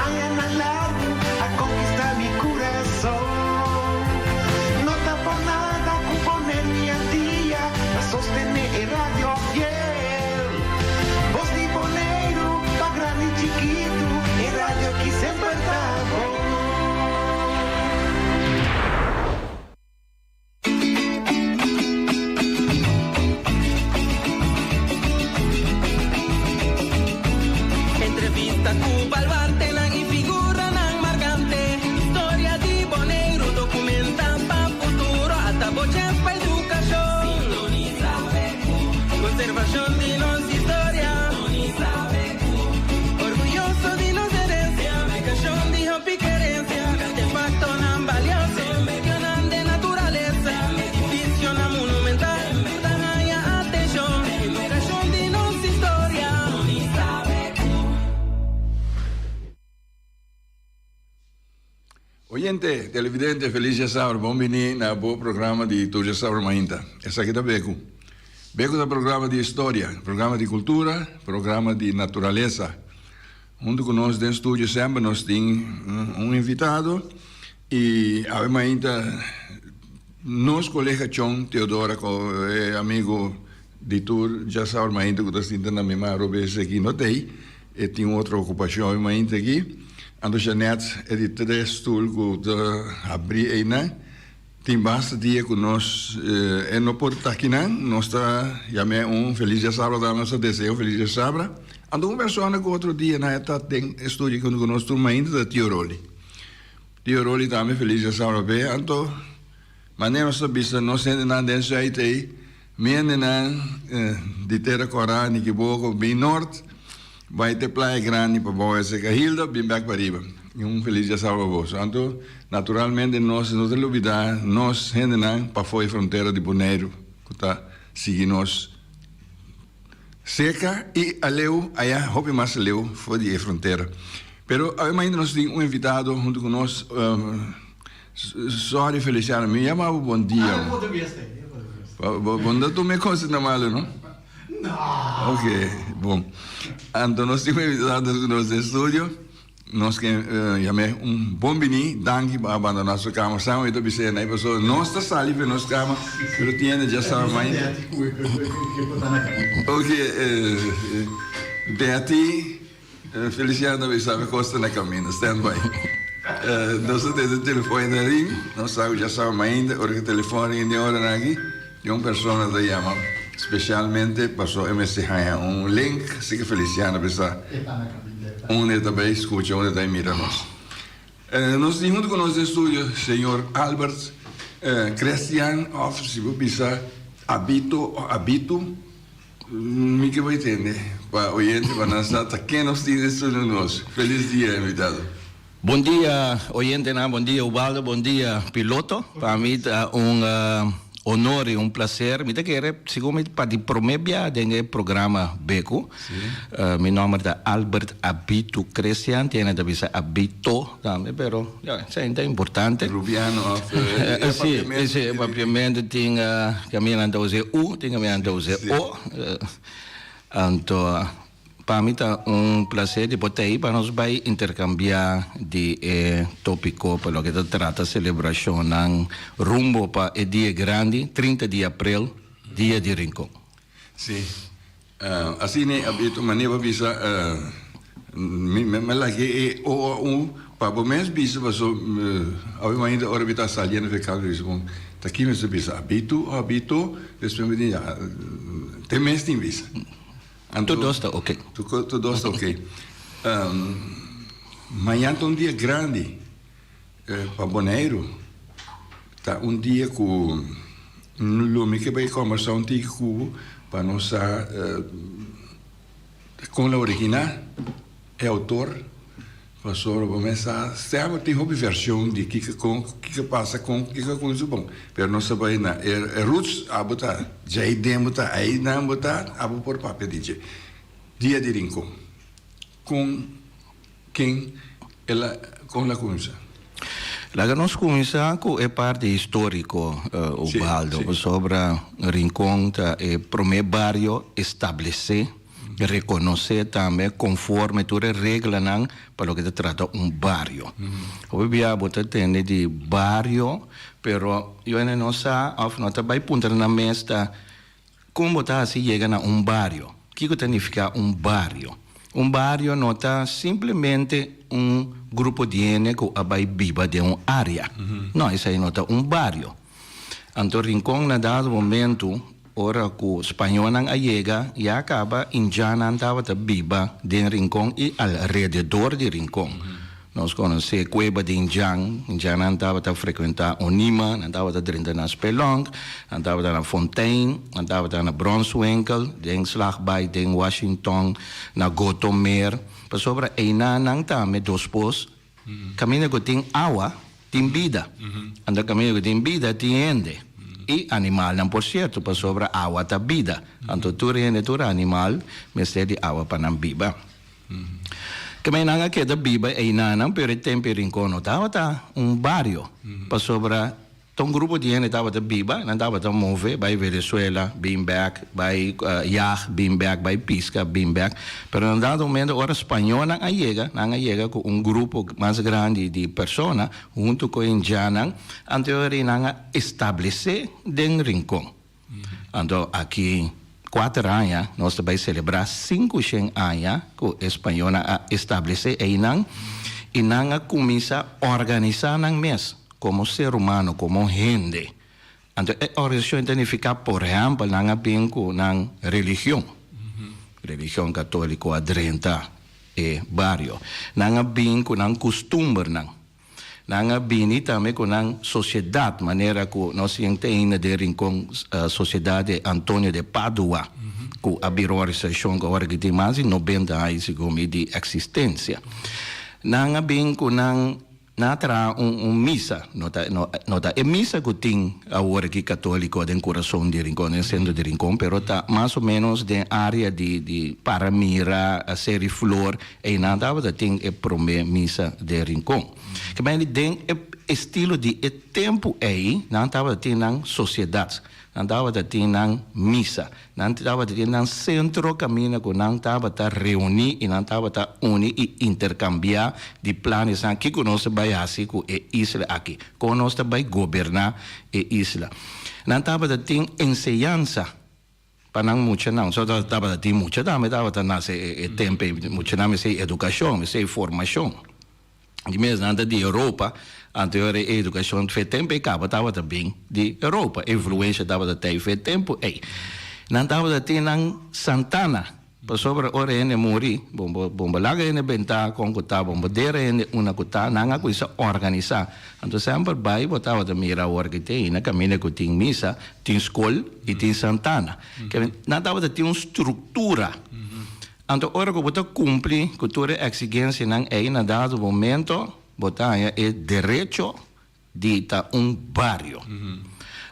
Añanan largu a konkistá mi kurason. No ta por nada ku Boneiru i Antia ta sostené e radio fiel. Bos di Boneiru pa grandi i chikitu, e radio ki semper ta bon. Entrevista ku baluartenan i figuranan markante. Historia di Boneiru dokumenta pa futuro. Ata bo chèns pa edukashon. Sintonisa BQ. Konservashon di nos historia. Sintonisa BQ. Orguyoso di nos herensia. Edukashon di hopi kerensia. Artefaktonan balioso. Medionan den naturalesa. Edificionan monumental. Ta haña atencion. Edukashon di nos historia. Oyente, televidente, felis djasabra. Bon bini na bo programa di Tur Djasabra Mainta. Esaki ta Beku. Beku ta programa di historia, programa di kultura, programa di naturalesa. Huntu ku nos den studio semper nos tin un invitado i awe mainta nos kolega Chon Teodora ku e amigu di tur djasabra mainta ku ta sinta na mi man robes aki no ta ei, e tin un otro okupashon awe mainta aki. Anto Jeanette e di tres stul ku ta habri einan. Tin basta dia ku nos e no por ta akinan, nos ta yam'é un felis diasabra tambe, nos ta dese'é un felis diasabra. Anto un persona ku otro dianan e ta den e studio aki huntu ku nos tur mainta ta Tio Rolly. Tio Rolly tambe felis diasabra p'e. Anto manera nos ta bisa nos hendenan den Zuid ei, Mi hendenan di Tera Kòrá, Nikiboko, bin nort, bai te Playa Grandi pa bou esei Hilda, bin bèk pa riba. I un felis dia saba pa boso. Anto, naturalmente nos no ta lubidá nos hendenan pafó e frontera di Boneiru ku ta sigui nos serka i aleu, ayá hopi mas aleu for di e frontera. Pero awe mainta nos tin un invitado huntu ku nos. Sorry Feliciano, mi yama bo bon dia. Ah, por bes ta, por bes. Bo no tuma e cosa na malo, no? No. Ok, bon. Anto nos tin un invitado ku nos den studio. Nos ke yam'é un bon bini. Danki pa abandoná su kama. Sa mi ta bis'é na e pasobra nos ta sali for nos kama, pero tin hende dja sa mainta. Ok, Betty. Feliciano ta bisa mi cos ta na camino, stand by. Nos ta tende telefon ta ring, nos sa cu ya sa mainta ora cu telefon ring den oranan aki, tin un persona ta yama specialmente paso e mester haña un link, así que Feliciano bisa unda e ta bay scucha, unda e ta bay mira nos. Nos tin hunto cu nos den studio señor Albert Crestian of si bo bisa Abito o Abitu. Mi ke bai tende pa oyente pa nan sa ta ken nos tin den studio nos. Felis dia invitado. Bon dia oyentenan, bon dia Ubaldo, bon dia piloto. Pa mi ta un honor y un placer. Mi ta kere segun mi pa di prome bia den e programa Beku. Mi nomber ta Albert Abitu Christian, tiene ta bisa Abito tambe pero ya esei ta importante. Rubiano of Si, si, papiamento tin kaminda nan ta usa e u, tin kaminda nan ta usa e o. Anto pa mi ta un placer di por ta ei pa nos bai intercambia di e topico pa loke ta trata celebracionnan rumbo pa e dia grandi, 30 di april, Dia di Rincon. Si. Asina e abito manera bo bisa mi mi laki e o a u pa bo mes bisa paso awe mainta ora mi ta saliendo fe kas mi bisa bon ta ki mester bisa abito o abito despues mi di ya te mes tin bisa anto tur dos ta oke tur dos ta oke mañan ta un dia grandi Pa Boneiru ta un dia ku lo mi ke bai kòmbersá un tiki ku bo pa nos sa kon la originá e outor pasobra bo mes sa semper tin hopi vershon di kiko kon kiko pasa kon kiko a kuminsá bon pero nos ta bai na e roots abo ta djei den bo ta einan bo ta abo por papia di dje dia di Rincon kon Ken el a kon la kuminsá? Laga nos kuminsá ku e parti históriko, Ubaldo, pasobra Rincon ta e promé bario establesé. Rekonosé tambe konforme tur e reglanan pa loke ta trata un bario. Hopi bia bo ta tende di bario, pero yo hende no sa òf no ta bai puntra nan mes ta kon bo ta hasi yega na un bario. Kiko ta nifiká un bario? Un bario no ta simplemente un grupo di hende ku a bai biba den un área. No, esei no ta un bario. Anto Rincon na dado momento ora cu spañonan a yega ya caba indjannan tabata biba den Rincon y alrededor di Rincon. Nos conoce cueba di indjan, indjannan tabata frecuenta Onima, nan tabata drenta na Spelonk, nan tabata na Fontein, nan tabata na Bronswinkel, den Slagbaai, den Washington, na Gotomeer, pasobra eynan nan tambe dospos Kaminda ku tin awa, tin bida. Anto kaminda ku tin bida, tin hende. I animalnan por sierto, pasobra awa ta bida. Anto tur hende, tur animal mester di awa pa nan biba. Kemey nan a keda biba einanan, pero e tempu e Rincon no tabata un bario, pasobra Ta un grupo di hende tabata biba, nan tabata move bai Venezuela, bin bek, bai yag, bin bek, bai piska, bin bek. Pero na dado momento ora spañolnan a yega, nan a yega ku un grupo mas grandi di persona huntu ku e indiannan, anto e nan a establesé den Rincon. Anto aki kuater aña nos ta bai selebrá sinkushen aña ku e spañolnan a establesé einan i nan a kuminsá organisá nan mes komo ser humano, komo hende. Anto e organisashon ta nifiká, por ehèmpel, nan a bin ku nan religion, religion katóliko a drenta e bario. Nan a bin ku nan kustumbernan. Nan a bini tambe ku nan sosiedat, manera ku nos tin te ainda den Rincon Sosiedat de Antonio de Padua, ku a bira un organisashon ku awor aki tin mas di nobenta aña segun mi di eksistensia. Nan a bin ku nan nan a traha un un misa, no ta no no ta e misa ku tin awor aki katoliko den kurason di Rincon, den sentro di Rincon, pero ta mas o menos den área di di Paramira, Seri Flor, Einan tabata tin e promé misa den Rincon. Kemey den e estilo di e tempu ei, nan tabata tin nan sosiedat, nan tabata tin nan misa, nan tabata tin nan sentro kaminda ku nan tabata reuní i nan tabata uni i interkambiá di planesnan kiko nos ta bai hasi ku e isla aki, kon nos ta bai goberná e isla. Nan tabata tin enseñansa. Pa nan muchanan, so tabata tin mucha tambe tabata nase e tempo ei, muchanan mester edukashon, mester formashon. Di mes nan ta di Europa, anto e edukashon fe tempo ei kaba tabata bin di Europa, e influensha tabata tei fe tempo ei. Nan tabata tin nan santana. Pasobra ora hende muri, bo bo bo laga hende bentá kon ku ta, bo bo dera hende unda ku ta, nan a kuminsá organisá. Anto semper bai bo tabata mira awor ki tin na kaminda ku tin misa, tin skol i tin santana. Nan tabata tin un struktura. Anto ora ku bo ta kumpli ku tur e eksigensianan ei na dado momento bo ta haña e derecho di ta un bario.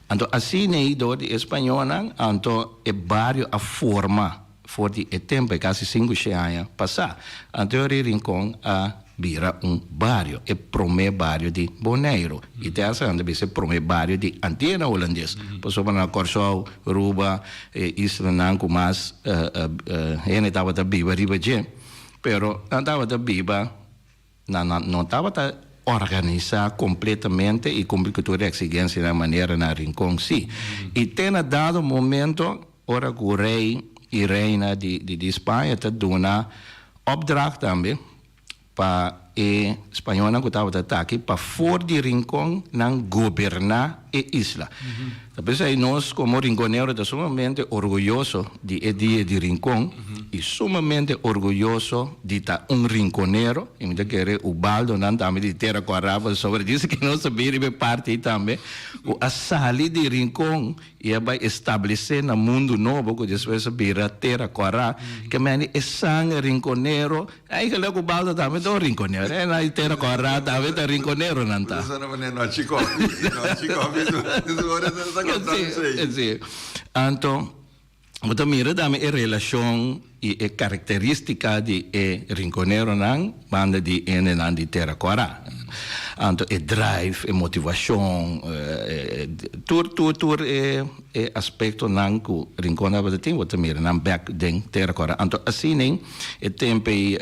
Anto asina ei dor di e spañolnan, anto e bario a forma for di e tempo ei, kasi sinku shen aña pasá. Anto e Rincon a bira un bario, e promé bario di Boneiru. I te hasta nan ta bisa e promé bario di Antiena Hulandes, pasobra na Kòrsou, Aruba, e islanan ku mas hende tabata biba riba dje, pero nan tabata biba. Nan no tabata organisá kompletamente i kumpli ku tur e eksigensianan manera na Rincon sí. I te na dado momento ora ku rei i reina di di Spaña ta duna opdracht tambe pa e spañolnan ku tabata taki pa for di Rincon nan goberná e isla. Ta p'esei nos komo rinconero ta sumamente orguyoso di e dia di Rincon i sumamente orguyoso di ta un rinconero i mi ta kere Ubaldonan tambe di Tera Kòrá pasobra dise ke nos ta bin riba e parti ei tambe ku a sali di Rincon i a bai establesé na Mundu Nobo ku despues a bira Tera Kòrá ke mende e sanger rinconero. Eigenlijk Ubaldo tambe ta un rinconero. E na tera kòrá tambe ta rinconeronan ta. Por eso nan manera no chikò. No chikò su ora ta konta esei. Si. Anto bo ta mira tambe e relashon i e karakterístika di e rinconeronan banda di hendenan di tera kòrá. Anto e drive, e motivashon, tur tur tur e e aspektonan ku Rincon tabata tin, bo ta mira nan bèk den Tera Kòrá. Anto asina e tempu ei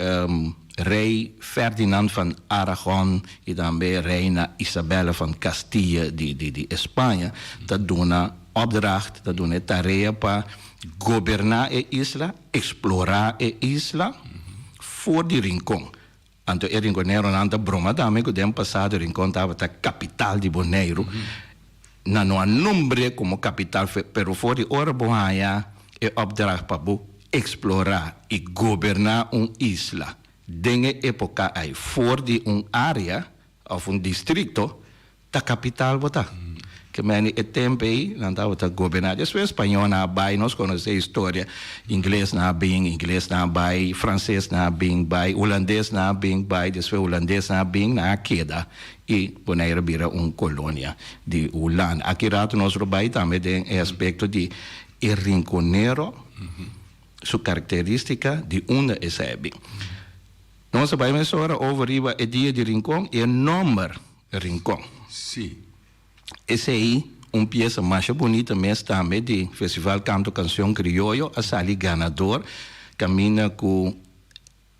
Rei Ferdinand van Aragon i tambe Reina Isabella van Castilla di di di España ta duna opdracht, ta duna e tarea pa goberná e isla, eksplorá e isla for di Rincon. Anto e rinconeronan ta broma tambe ku den pasado Rincon tabata kapital di Boneiru. Nan no a nombr'é komo kapital pero for di ora bo haña e opdracht pa bo eksplorá i goberná un isla den e époka ei for di un área òf un distrikto, Ta kapital bo ta. Ke meni e tempu ei nan tabata goberná. Despues spañolnan a bai, nos konosé historia, inglesnan a bin, inglesnan a bai, fransesnan a bin bai, hulandesnan a bin bai, despues hulandesnan a bin, nan a keda i Bonaire a bira un kolonia di Hulanda. Aki rato nos lo bai tambe den e aspekto di e rinkonero su karakterístika di unda esei a bin. Nos a bai mesora over riba e dia di Rincon i e nòmber Rincon. Sí. Esei un piesa masha bunita mes tambe di Festival Canto Cancion Crioyo a sali ganador caminda cu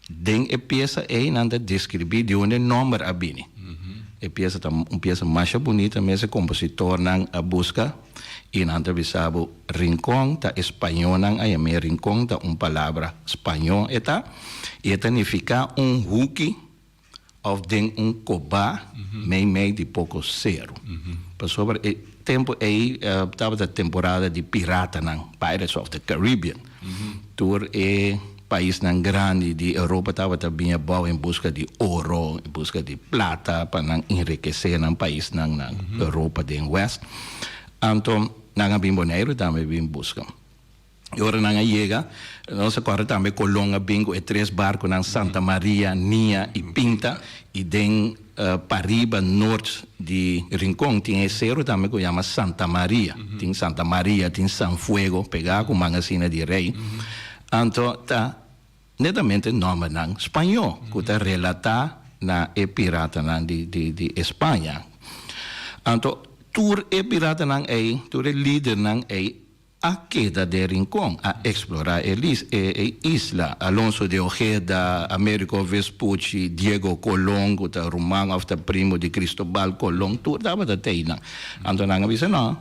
den e piesa ei nan ta describi di unda e nomber a bini. E piesa ta un piesa masha bunita mes e compositornan a busca y nan ta bisa bo Rincon ta e spañonan a yam'é Rincon ta un palabra spaño e ta y e ta nifica un huki Of den un kobá meimei di poko seru. Pasobra e tempu ei tabata temporada di piratanan, Pirates of the Caribbean. Tur e paisnan grandi di Europa tabata bini abou en buska di oro, en buska di plata pa nan enrikesé nan paisnan na Europa den west. Anto nan a bin Boneiru tambe bin buska. I ora nan a yega, nos a kòrda tambe Colon a bin ku e tres barkunan Santa Maria, Nia i Pinta, i den pariba nort di Rincon tin e seru tambe ku yama Santa Maria. Tin Santa Maria, tin San Fuego, pegá ku Mangasina di Rei. Anto ta netamente nòmbernan spañó ku ta relatá na e piratanan di di España. Anto tur e piratanan ei, tur e lidernan ei A keda den Rincon, a eksplorá e e isla. Alonso de Ojeda, Americo Vespucci, Diego Colon, ku ta ruman òf ta primo di Cristobal Colon, tur tabata te einan. Anto nan a bisa, No,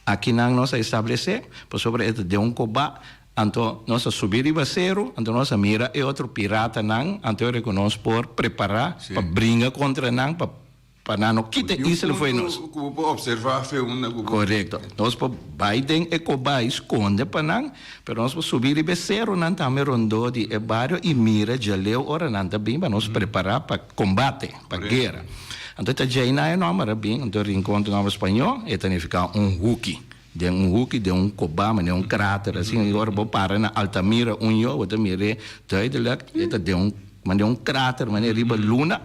akinan nos a establesé, pasobra e ta den un kobá. Anto nos a subi riba seru, anto nos a mira e otro piratanan, anto e ora ku nos por prepará pa bringa kontra nan, pa. Pa nan no kita e isla fo'i nos. Ku bo por observá fe unda ku bo. Korekto. Nos por bai den e kobá i skonde pa nan, pero nos por subi riba e serunan tambe rondó di e bario i mira djaleu ora nan ta bin pa nos prepará pa kombate, pa guera. Anto ta djei nan e nòmber a bin, anto Rincon ta nòmber spañó, e ta nifiká un huki. Den un huki, den un kobá, manera un krater asin. I ora bo para na Altamira un yo, bo ta mir'é duidelijk, e ta den un manera un krater, manera riba luna.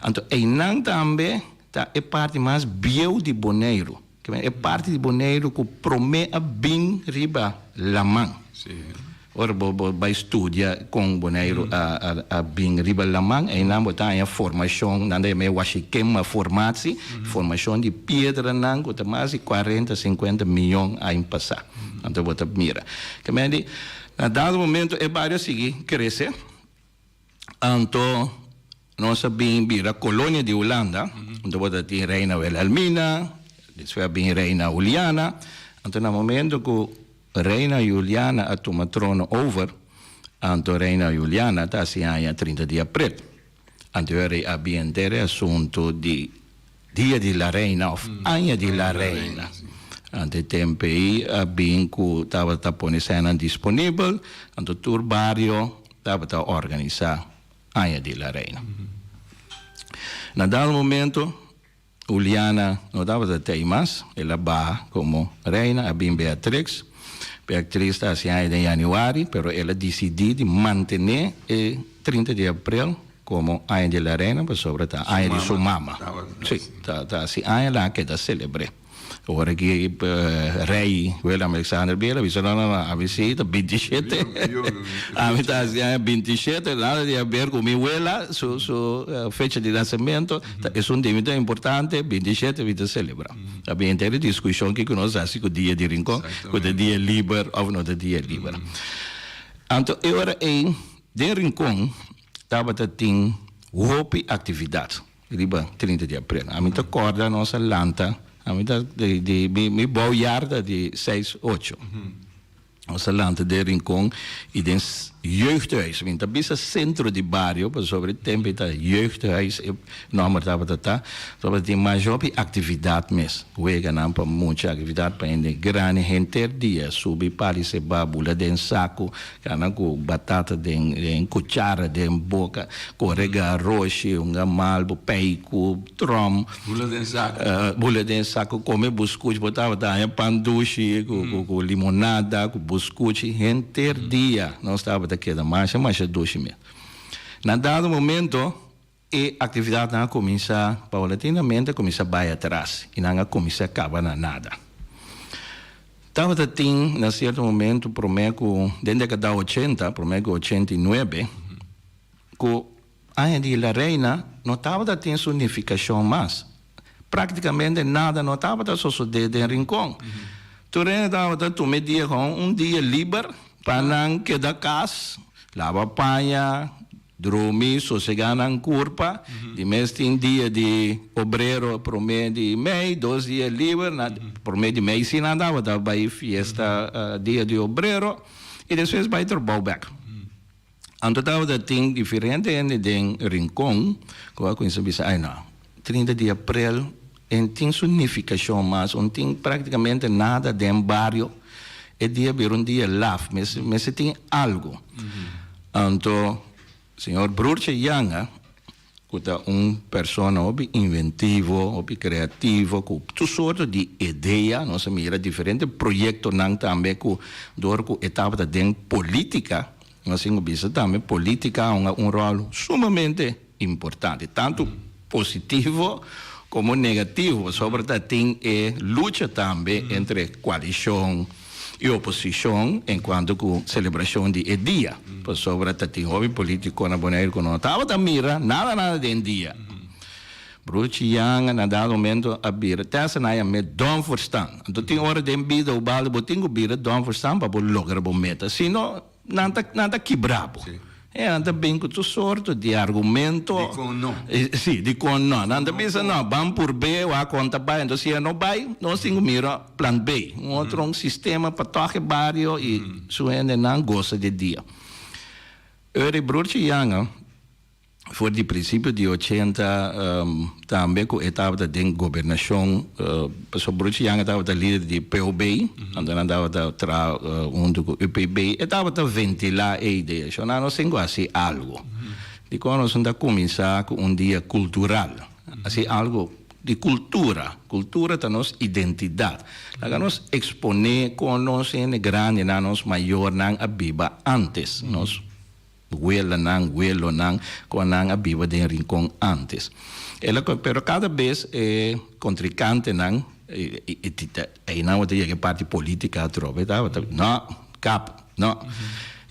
Anto einan tambe ta e parti mas bieu di Boneiru. E parti di Boneiru ku promé a bin riba laman. Ora bo bo bai studia kon Boneiru a a a bin riba laman, einan bo ta haña formashon, nan ta yama e Washikema Formatie, formashon di piedranan ku ta mas di kuarenta, sinkuenta miyon aña pasá. Anto bo ta mira. Ke men di, na dado momento e bario a sigui krese, anto nos a bin bira kolonia di Hulanda, anto bo ta tin Reina Wilhelmina, despues a bin Reina Juliana, anto na momento ku Reina Juliana a tuma trono over, anto Reina Juliana ta hasi aña 30 di april. Anto e rei a bin henter e asuntu di Dia di la Reina of Aña di la Reina. Anto e tempu ei a bin ku tabata pone eseinan disponibel, anto tur bario tabata organisá Aña di la Reina. Na dado momento Juliana no tabata tei mas, el a baha komo reina, a bin Beatrix. Beatrix ta hasi aña den yanüari, pero el a disidí di mantené e 30 di aprel komo aña di la reina pasobra ta aña di su mama. Sí, ta hasi aña la a keda selebr'é. Ora ki Rei Willem Alexander bira, a bisa, No, no, no, ami si ta 27. Ami ta hasi aña 27, nada di haber ku mi wela su su fecha di nasementu. Ta esun di mi ta importante, 27 mi ta selebrá. Ta bin henter e diskushon kiko nos hasi ku dia di Rincon, ku ta dia liber òf no ta dia liber. Anto e ora ei den Rincon tabata tin hopi aktividat. Riba 30 di april. Ami ta corda nos a lanta, ami ta di di mi mi bouwjaar ta di seis ocho. Nos a lanta den Rincon y den jeugdhuis. Mi ta bisa centro di bario pasobra e tempo ei ta jeugdhuis e nomber tabata ta. Tabata tin mas hopi actividad mes. Weganan pa mucha, actividad pa hende grandi henter dia. Subi pali seba, bula den saco. Kana ku batata den den kuchara den boka, kore garoshi, hunga malbo, peiku, trom. Bula den saku. Bula den saku, kome buskuchi, bo tabata haña pan dushi ku ku ku limonada, ku buskuchi, henter dia nos tabata keda masha masha dushi mes. Na dado momento e aktividatnan a kuminsá paulatinamente a kuminsá bai atras i nan a kuminsá kaba na nada. Tabata tin na sierto momento promé ku den dekada ochenta, promé ku 89, ku Aña di La Reina no tabata tin su nifikashon mas. Práktikamente nada no tabata sosodé den Rincon. Tur hende tabata tuma e dia kon un dia liber pa nan keda kas, laba paña, Drumi, sosegá nan kurpa. Di mes tin dia di obrero promé di mei, dos dia liber. Na promé di mei si nan tabata bai fiesta dia di obrero i despues bai trabou bèk. Anto tabata tin diferente hende den Rincon ku a kuminsá bisa, ai no, 30 di aprel e tin su nifikashon mas, un tin praktikamente nada den bario, e dia bira un dia laf, mester tin algu. Anto señor Broertje Janga, ku ta un persona hopi inventivo, hopi kreativo, ku tur sorto di idea, nos a mira diferente proyektonan tambe ku dor ku e tabata den polítika, nos tin ku bisa tambe polítika a hunga un ròl sumamente importante, tantu positivo komo negativo, pasobra ta tin e lucha tambe entre koalishon i oposishon en kuanto ku selebrashon di e dia, pasobra ta tin hopi polítiko na Boneiru ku no tabata mira nada nada den dia. Broertje Jan na dado momento a bira te hasta nan a yam'é Don Verstaan. Anto tin ora den bida Ubaldo bo tin ku bira Don Verstaan pa bo logra bo meta, sino Nan ta, nan ta kibra bo. Sí. E nan ta bin ku tur sorto di argumento. Dikon no? Sí, dikon no. Nan ta bisa no, ban purb'é, wak kon ta bai. Enton si e no bai, nos tin ku mira plan B, un otro un sistema pa tòg e bario i su hendenan gosa di e dia. Ora e broertje Janga. For di principio di ochenta tambe cu e tabata den gobernacion, pasobra Broertje Janga tabata lider di POB, anto nan tabata traha hunto cu UPB, e tabata ventila e idea, sho nan nos tin cu haci algo. Dicon nos no ta cuminsa cu un dia cultural, haci algo di cultura, cultura ta nos identidad, laga nos expone con nos hende grandinan, nos mayornan a biba antes, nos. Welanan, welonan, ku nan a biba den Rincon antes. El a pero kada bes e kontrikantenan, einan bo ta yega e parti politika atrobe, tabata, no, kap, no.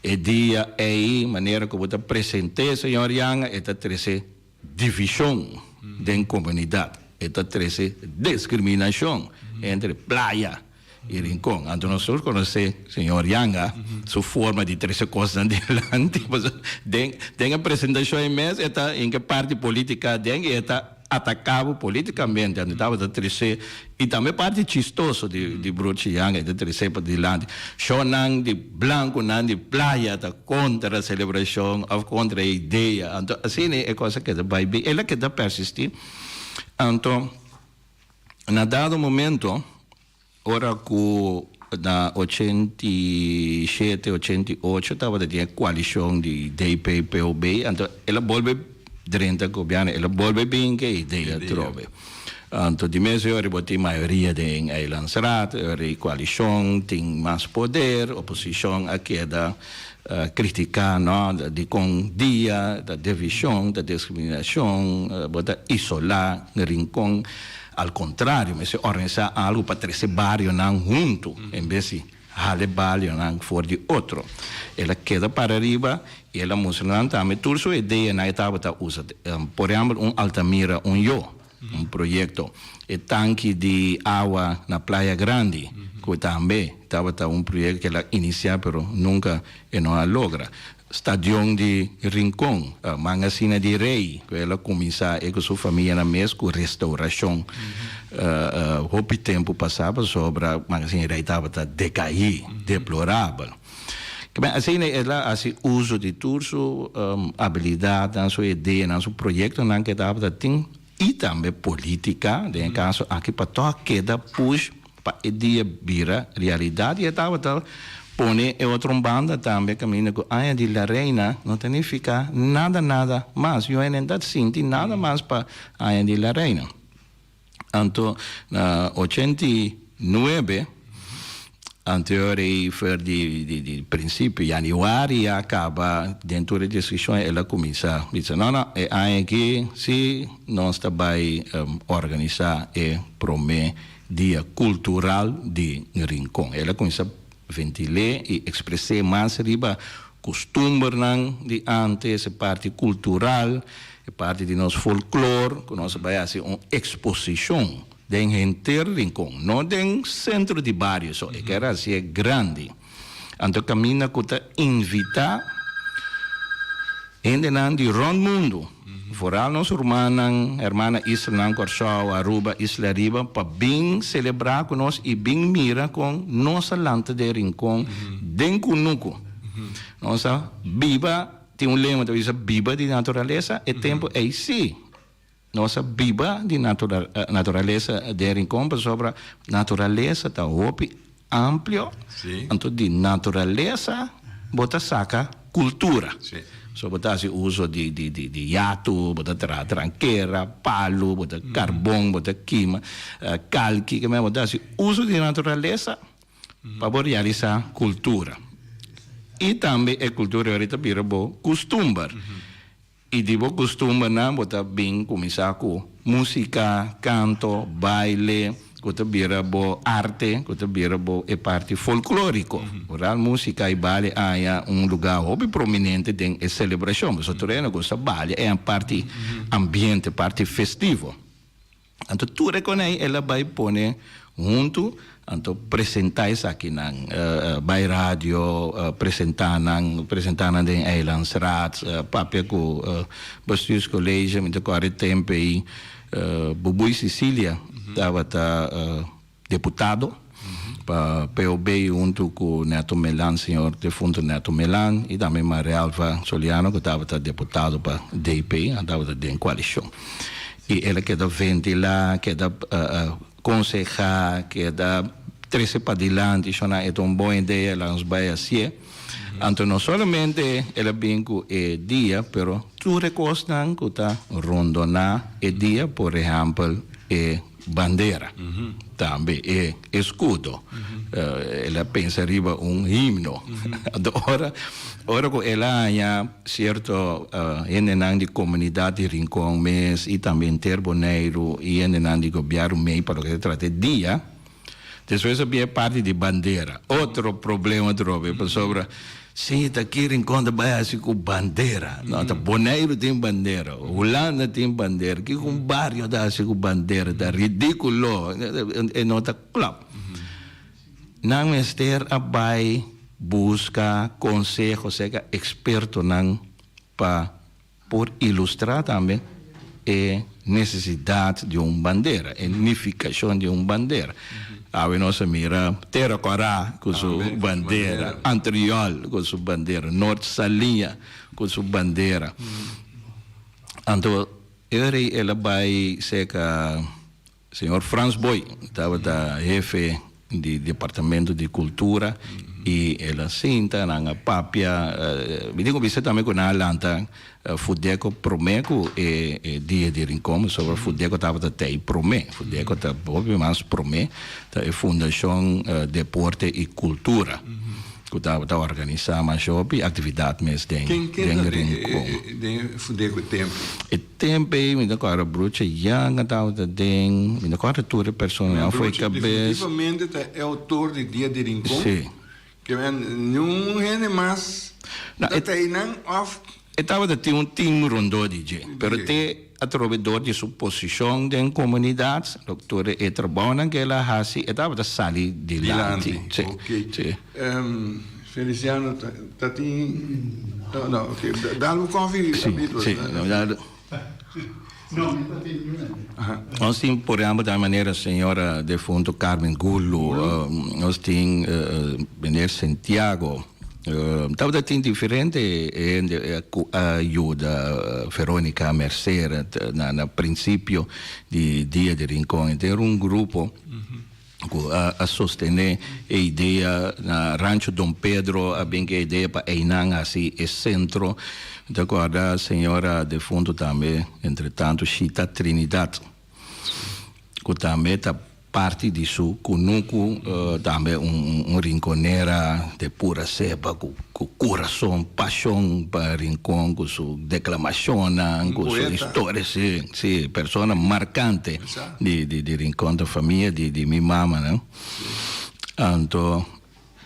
E dia ei, manera ku bo ta present'é señor Janga, e ta trese divishon den komunidat, e ta trese diskriminashon entre Playa i Rincon. Anto nos tur konosé señor Janga su forma di trese kosnan dilanti, pasobra den den e presentashon ei mes e ta hinka parti politika aden i e ta ataká bo politikamente, anto tabata trese i tambe parti chistoso di di Broertje Janga e ta trese padilanti. Shownan di blankunan di playa ta kontra selebrashon òf kontra e idea, anto asina e kos a keda bai bin, el a keda persistí. Anto na dado momento Ora ku na 87, 88 tabata tin e koalishon di DP, POB, anto el a bolbe drenta gobièrnu, el a bolbe bin ku e idea atrobe. Anto di mes e ora bo tin mayoria den Eilandsraad, e ora e koalishon tin mas poder, oposishon a keda kritiká no, dikon dia ta divishon, ta diskriminashon, bo ta isolá Rincon. Al kontrario, mester organisá algu pa trese barionan huntu en bes di hala e barionan for di otro. El a keda para riba i el a mustra nan tambe tur su ideanan e tabata usa. Por ehèmpel un Altamira, un yo. Un proyecto. E tanki di awa na Playa Grandi, cu tambe tabata un proyecto cu el a inicia pero nunca e no a logra. Stadion di Rincon, Mangasina di Rey, cu el a cuminsa e cu su famianan mes cu restauracion hopi tempo pasa pasobra Mangasina di Rey tabata decaí, deplorabel. Asina el a haci uso di tur su abilidadnan, su ideanan, su proyectonan cu e tabata tin y tambe politica den e caso aki pa toch keda push pa e dia bira realidad y e tabata pone e otro un banda tambe caminda cu aña di La Reina no ta nifica nada nada mas, yo no ta sinti nada mas pa aña di La Reina. Anto na 89, anterior ei for di di principio januari a caba den tur e discusion el a cuminsa bisa no no e aña aki si nos ta bay organisa e prome dia cultural di Rincon. El a cuminsa ventil'é y expres'é mas riba custumbernan di antes, e parti cultural, e parti di nos folklor, cu nos a bay haci un exposicion den henter Rincon, no den centro di bario so, e kier hacié grandi. Anto caminda cu ta invita hendenan di rond mundo, vooral nos rumannan, hermana islanan Corsou, Aruba, Isla Riba, pa bin celebra cu nos y bin mira con nos a lanta den Rincon, den cunucu. Nos a biba, tin un lema ta bisa biba di naturalesa, e tempo ey si. Nos a biba di naturalesa den Rincon pasobra naturalesa ta hopi amplio, anto di naturalesa bo ta saka kultura. So bo ta hasi uso di di yatu, bo ta traha trankera, palu, bo ta karbon, bo ta kima kalki, bo ta hasi uso di naturalesa pa bo realisa kultura. I tambe e kultura ta bira bo kustumber. I di bo kustumbernan bo ta bin kuminsá ku músika, kanto, baile, ku ta bira bo arte, ku ta bira bo e parti folklóriko. Oral músika i baile a haña un lugá hopi prominente den e selebrashon, pasobra tur hende gusta balia, e parti ambiente, parti festivo. Anto tur e konei el a bai pone huntu, anto presentá esakinan, bai radio, presentá nan, presentá nan den Eilandsraad, papia ku Bestuurscollege, mi ta kòrda e tempu ei Bubui Cicilia tabata deputado pa POB huntu ku Neto Melan, señor defunto Neto Melan i tambe Marialva Soliano ku tabata deputado pa DP, nan tabata den koalishon. I el a keda ventilá, keda konsehá, keda trese padilanti, shona e ta un bon idea, laga nos bai hasié. Anto no solamente el a bin ku e dia, pero tur e kosnan ku ta rondoná e dia, por ehèmpel e bandera, tambe e eskudo. El a pensa riba un himno. Anto ora ora ku el a haña sierto hendenan di komunidat di Rincon mes i tambe henter Boneiru i hendenan di gobièrnu mei pa loke ta trata e dia, Despues a bia e parti di bandera. Otro problema atrobe, pasobra si ta ki Rincon ta bai hasi ku bandera. No, ta Boneiru tin bandera, Hulanda tin bandera, kiko un bario ta hasi ku bandera? Ta ridikulo, e no ta klòp. Nan mester a bai buska konseho serka ekspertonan pa Por ilustrá tambe e nesesidat di un bandera, e nifikashon di un bandera. Awe nos a mira Tera Kòrá ku su bandera, Antriòl ku su bandera, Nort Saliña ku su bandera. Anto e rei el a bai serka señor Frans Boy, tabata hefe. di Departamento di Cultura y el a sinta, nan a papia. Mi tin cu bisa tambe cu nan a lanta Fudeco prome cu e Dia di Rincon, pasobra Fudeco tabata tey prome. Fudeco ta hopi mas prome, ta e Fundacion Deporte y Cultura cu tabata organisa masha hopi actividad mes den Ken ken ta Rincon. den Fudeco e tempo? E tempo ey mi ta corda Bruce Yanga tabata den, mi ta corda tur e personanan fo'i Bruce cabes. definitivamente ta e autor di Dia di Rincon. Si. Ke men niun hende mas ta ta einan of. E tabata tin un team rondó di dje, pero te atrobe dor di su posishon den komunidat, tur e trabounan ku el a hasi, e tabata sali dilanti. Dilanti, ok. Feliciano ta tin, no, no, ok, dal un kofi rapidito. Si, si. No, mi ta tin niun hende. Nos tin por ehempel tambe manera señora defunto Carmen Gulu, nos tin meneer Santiago, tabata tin diferente hende cu a yuda Veronica Mercer na principio di Dia di Rincon. Henter un grupo. Ku a sostené e idea na Rancho Don Pedro a bin ku e idea pa einan hasi e sentro. Mi ta kòrda señora defuntu tambe entretantu Shita Trinidad ku tambe ta parti di su kunuku tambe un rinkonera de pura seba ku kurason, pashon pa Rincon ku su deklamashonnan ku su historia si si persona markante. Di di di Rincon ta famia di di mi mamanan. Anto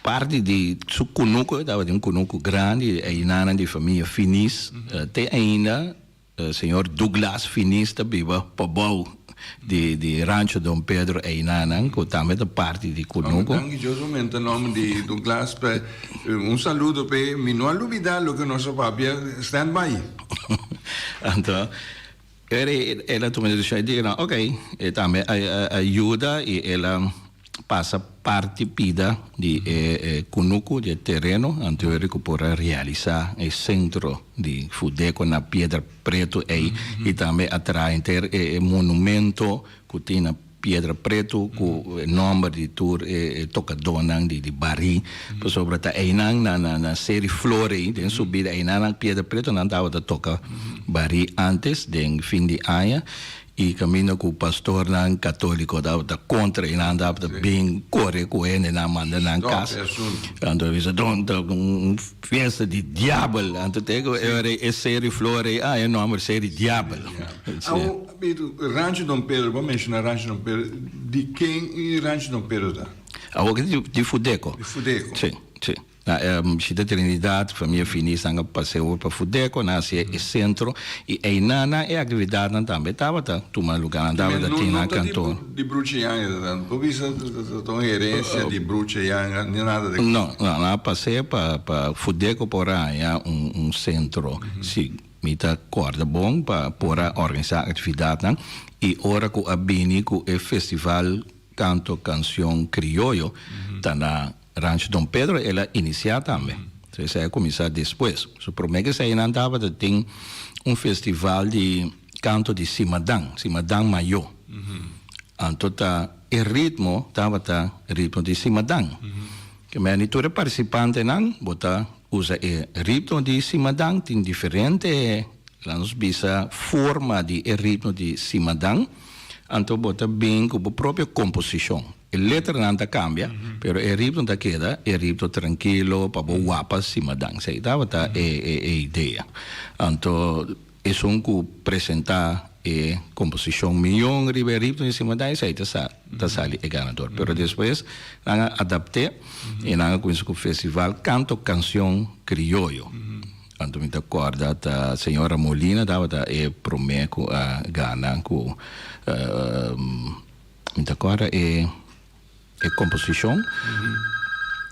parti di su kunuku e tabatin un kunuku grandi einanan di famia Finis te ainda señor Douglas Finis ta biba pabou di di Rancho Don Pedro einanan ku tambe ta parti di kunuku. Danki Dios bo menta nomber di Douglas pa un saludo p'e mi no a lubida loke nos a papia stand by. Anto Pero el a tuma e desishon, e di nan, ok, e tambe a yuda i el a pasa parti pida di e kunuku, di e tereno, anto e ku por a realisá e sentro di Fudeco na Piedra Pretu ei i tambe a traha henter e monumento ku tin na Piedra Pretu ku e nòmber di tur e tokadónan di barí, pasobra ta einan na na Seri Flor ei den su bida einan na Piedra Pretu nan tabata toka barí ántes den fin di aña i kaminda ku pastornan katóliko tabata kontra i nan tabata bin kore ku hendenan manda nan kas anto a bisa don ta un fiesta di diabel anto te ku e Seri Flor ei a e nòmber Seri Diabel. Pedro, Rancho Don Pedro, bo a menciona Rancho Don Pedro, di ken e Rancho Don Pedro ta? Awor ki di Fudeco. Di Fudeco. Si, si. Na Shita Trinidad, famia Finis nan a pasa over pa Fudeco, nan a haci e centro y eynan nan e actividadnan tambe tabata tuma lugar, nan tabata tin nan kantoor. No ta di Bruce Yanga ta tanto, bo bisa ta un herencia di Bruce Yanga, ni nada de. No, no, nan a pas'e pa Fudeco por a haña un centro, si. Mi ta kòrda bon pa por a organisá aktividatnan i ora ku a bini ku e festival Kanto Kansion Krioyo ta na Rancho Don Pedro el a inisiá tambe. So esei a kuminsá despues. So promé ku eseinan tabata tin un festival di kanto di simadan, simadan mayó. Anto ta e ritmo tabata ritmo di simadan. Ke meni tur e partisipantenan bo ta Usa e ritmo di simadan tin diferente, laat nos bisa, forma di e ritmo di simadan, anto bo ta bin ku bo propio komposishon. E letranan ta kambia, pero e ritmo ta keda e ritmo trankilo pa bo wapa simadan. Esei tabata e e idea. Anto Esun ku presentá e komposishon mion riba e ritmo di simadan esei ta sa ta sali e ganador. Pero despues nan a adapt'é i nan a kuminsá ku festival Kanto Kansion Krioyo. Anto mi ta kòrda ta señora Molina tabata e promé ku a gana ku mi ta kòrda e. E composicion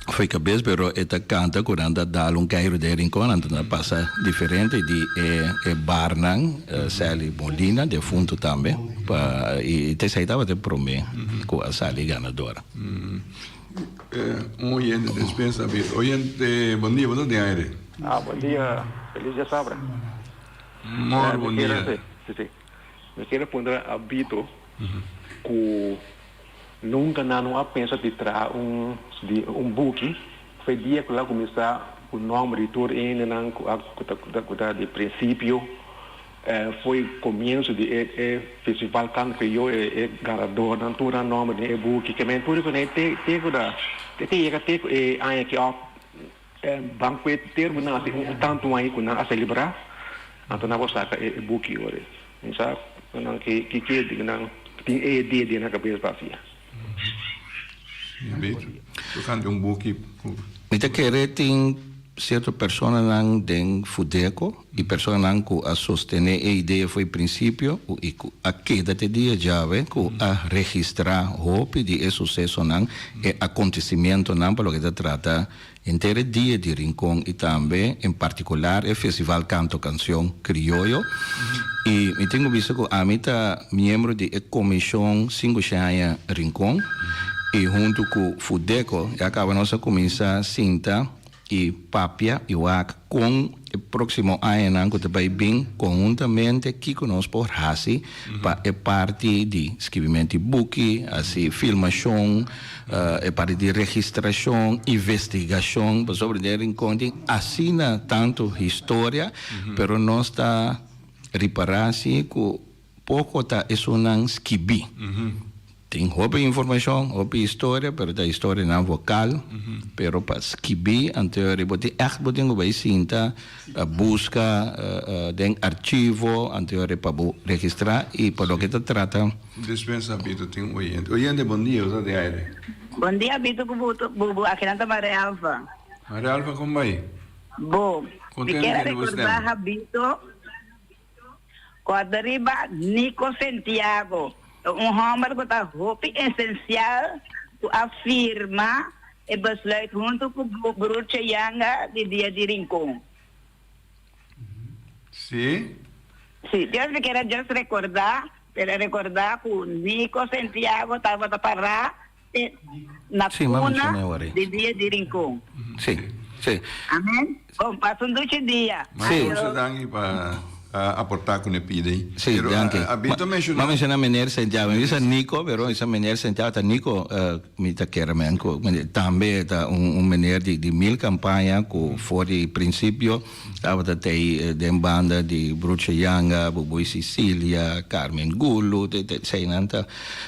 foi cabes pero e ta canta cu nan ta dal un keiru den Rincon anto nan a pasa diferente di e e barnan Sally Molina defunto tambe pa y ta esey tabata e prome cu a sali ganadora. Un oyente despensa oyente bon dia bo ta den aire. Ah bon dia feliz dia sabra. Mor bon dia. Si si mi kier a puntra a Bito cu. Nunka nan no a pensa di traha un di un buki. Foi dia ku el a kuminsá ku nòmber di tur hendenan ku a ku ta ku ta di prinsipio. Foi komienso di e e festival Canto Krioyo e e ganadornan tur nan nòmber den e buki. Ke men tur ku nan te te ku ta te te yega te ku e aña aki òf bankuet ter ku nan hasi un tantu aña ku nan a selebrá anto nan por saka e e buki ora. Mi sa ku nan ke ke ke di ku nan tin e idea den nan kabes pa hasi. Tokante un buki ku. Mi ta kere tin sierto personanan den Fudeco i personanan ku a sostené e idea for e prinsipio i ku a keda te dia djawe ku a registrá hopi di e susesonan, e akontesimentonan pa loke ta trata Henter e dia di Rincon y tambe en particular e Festival Canto Cancion Crioyo. Y mi tin cu bisa cu ami ta miembro di e comision Cinco Aña Rincon y hunto cu Fudeco ya caba nos a cuminsa sinta y papia y wak con e proximo añanan cu ta bay bin conhuntamente kico nos por haci pa e parti di skibimento di buki, hasi filmashon, e parti di registrashon, investigashon, pasobra den Rincon tin asina tantu historia, pero nos ta ripará si ku poko ta esunnan skibí. Tin hopi informashon, hopi historia, pero ta historianan vokal, pero pa skibí anto bo tin ègt bo tin ku bai sinta buska den archivo anto pa bo registrá i pa loke ta trata. Despensa Bito tin un oyente. Oyente bon dia, bo ta den aire. Bon dia Bito ku Bubu, akinan ta Maria Alfa. Maria Alfa kon bai? Bo, mi Kontento kier a di tende bo rekorda stem. Habito. Kòrda riba Nico Santiago, ta un hòmber ku ta hopi esensial ku a firma e besluit huntu ku Broertje Janga di Dia di Rincon. Sí. Sí, Dios mi kier a just rekordá, pero rekordá ku Nico Santiago tabata pará na Sí, m'a cuna menciona awor ahí. di Dia di Rincon. Sí, sí. Amen. Bon, pasa un dushi dia. Sí. Mucho danki pa aporta con e pida ahí. Sí, Pero, danki. a Bito menciona. M'a menciona meneer Santiago. Mi bisa Nico, pero mi bisa meneer Santiago ta Nico, mi ta kere men cu tambe ta un meneer di mil campaña cu for di principio Tabata tei den banda di Bruce Yanga, Bubuy Sicilia, Carmen Gulu, eseinan ta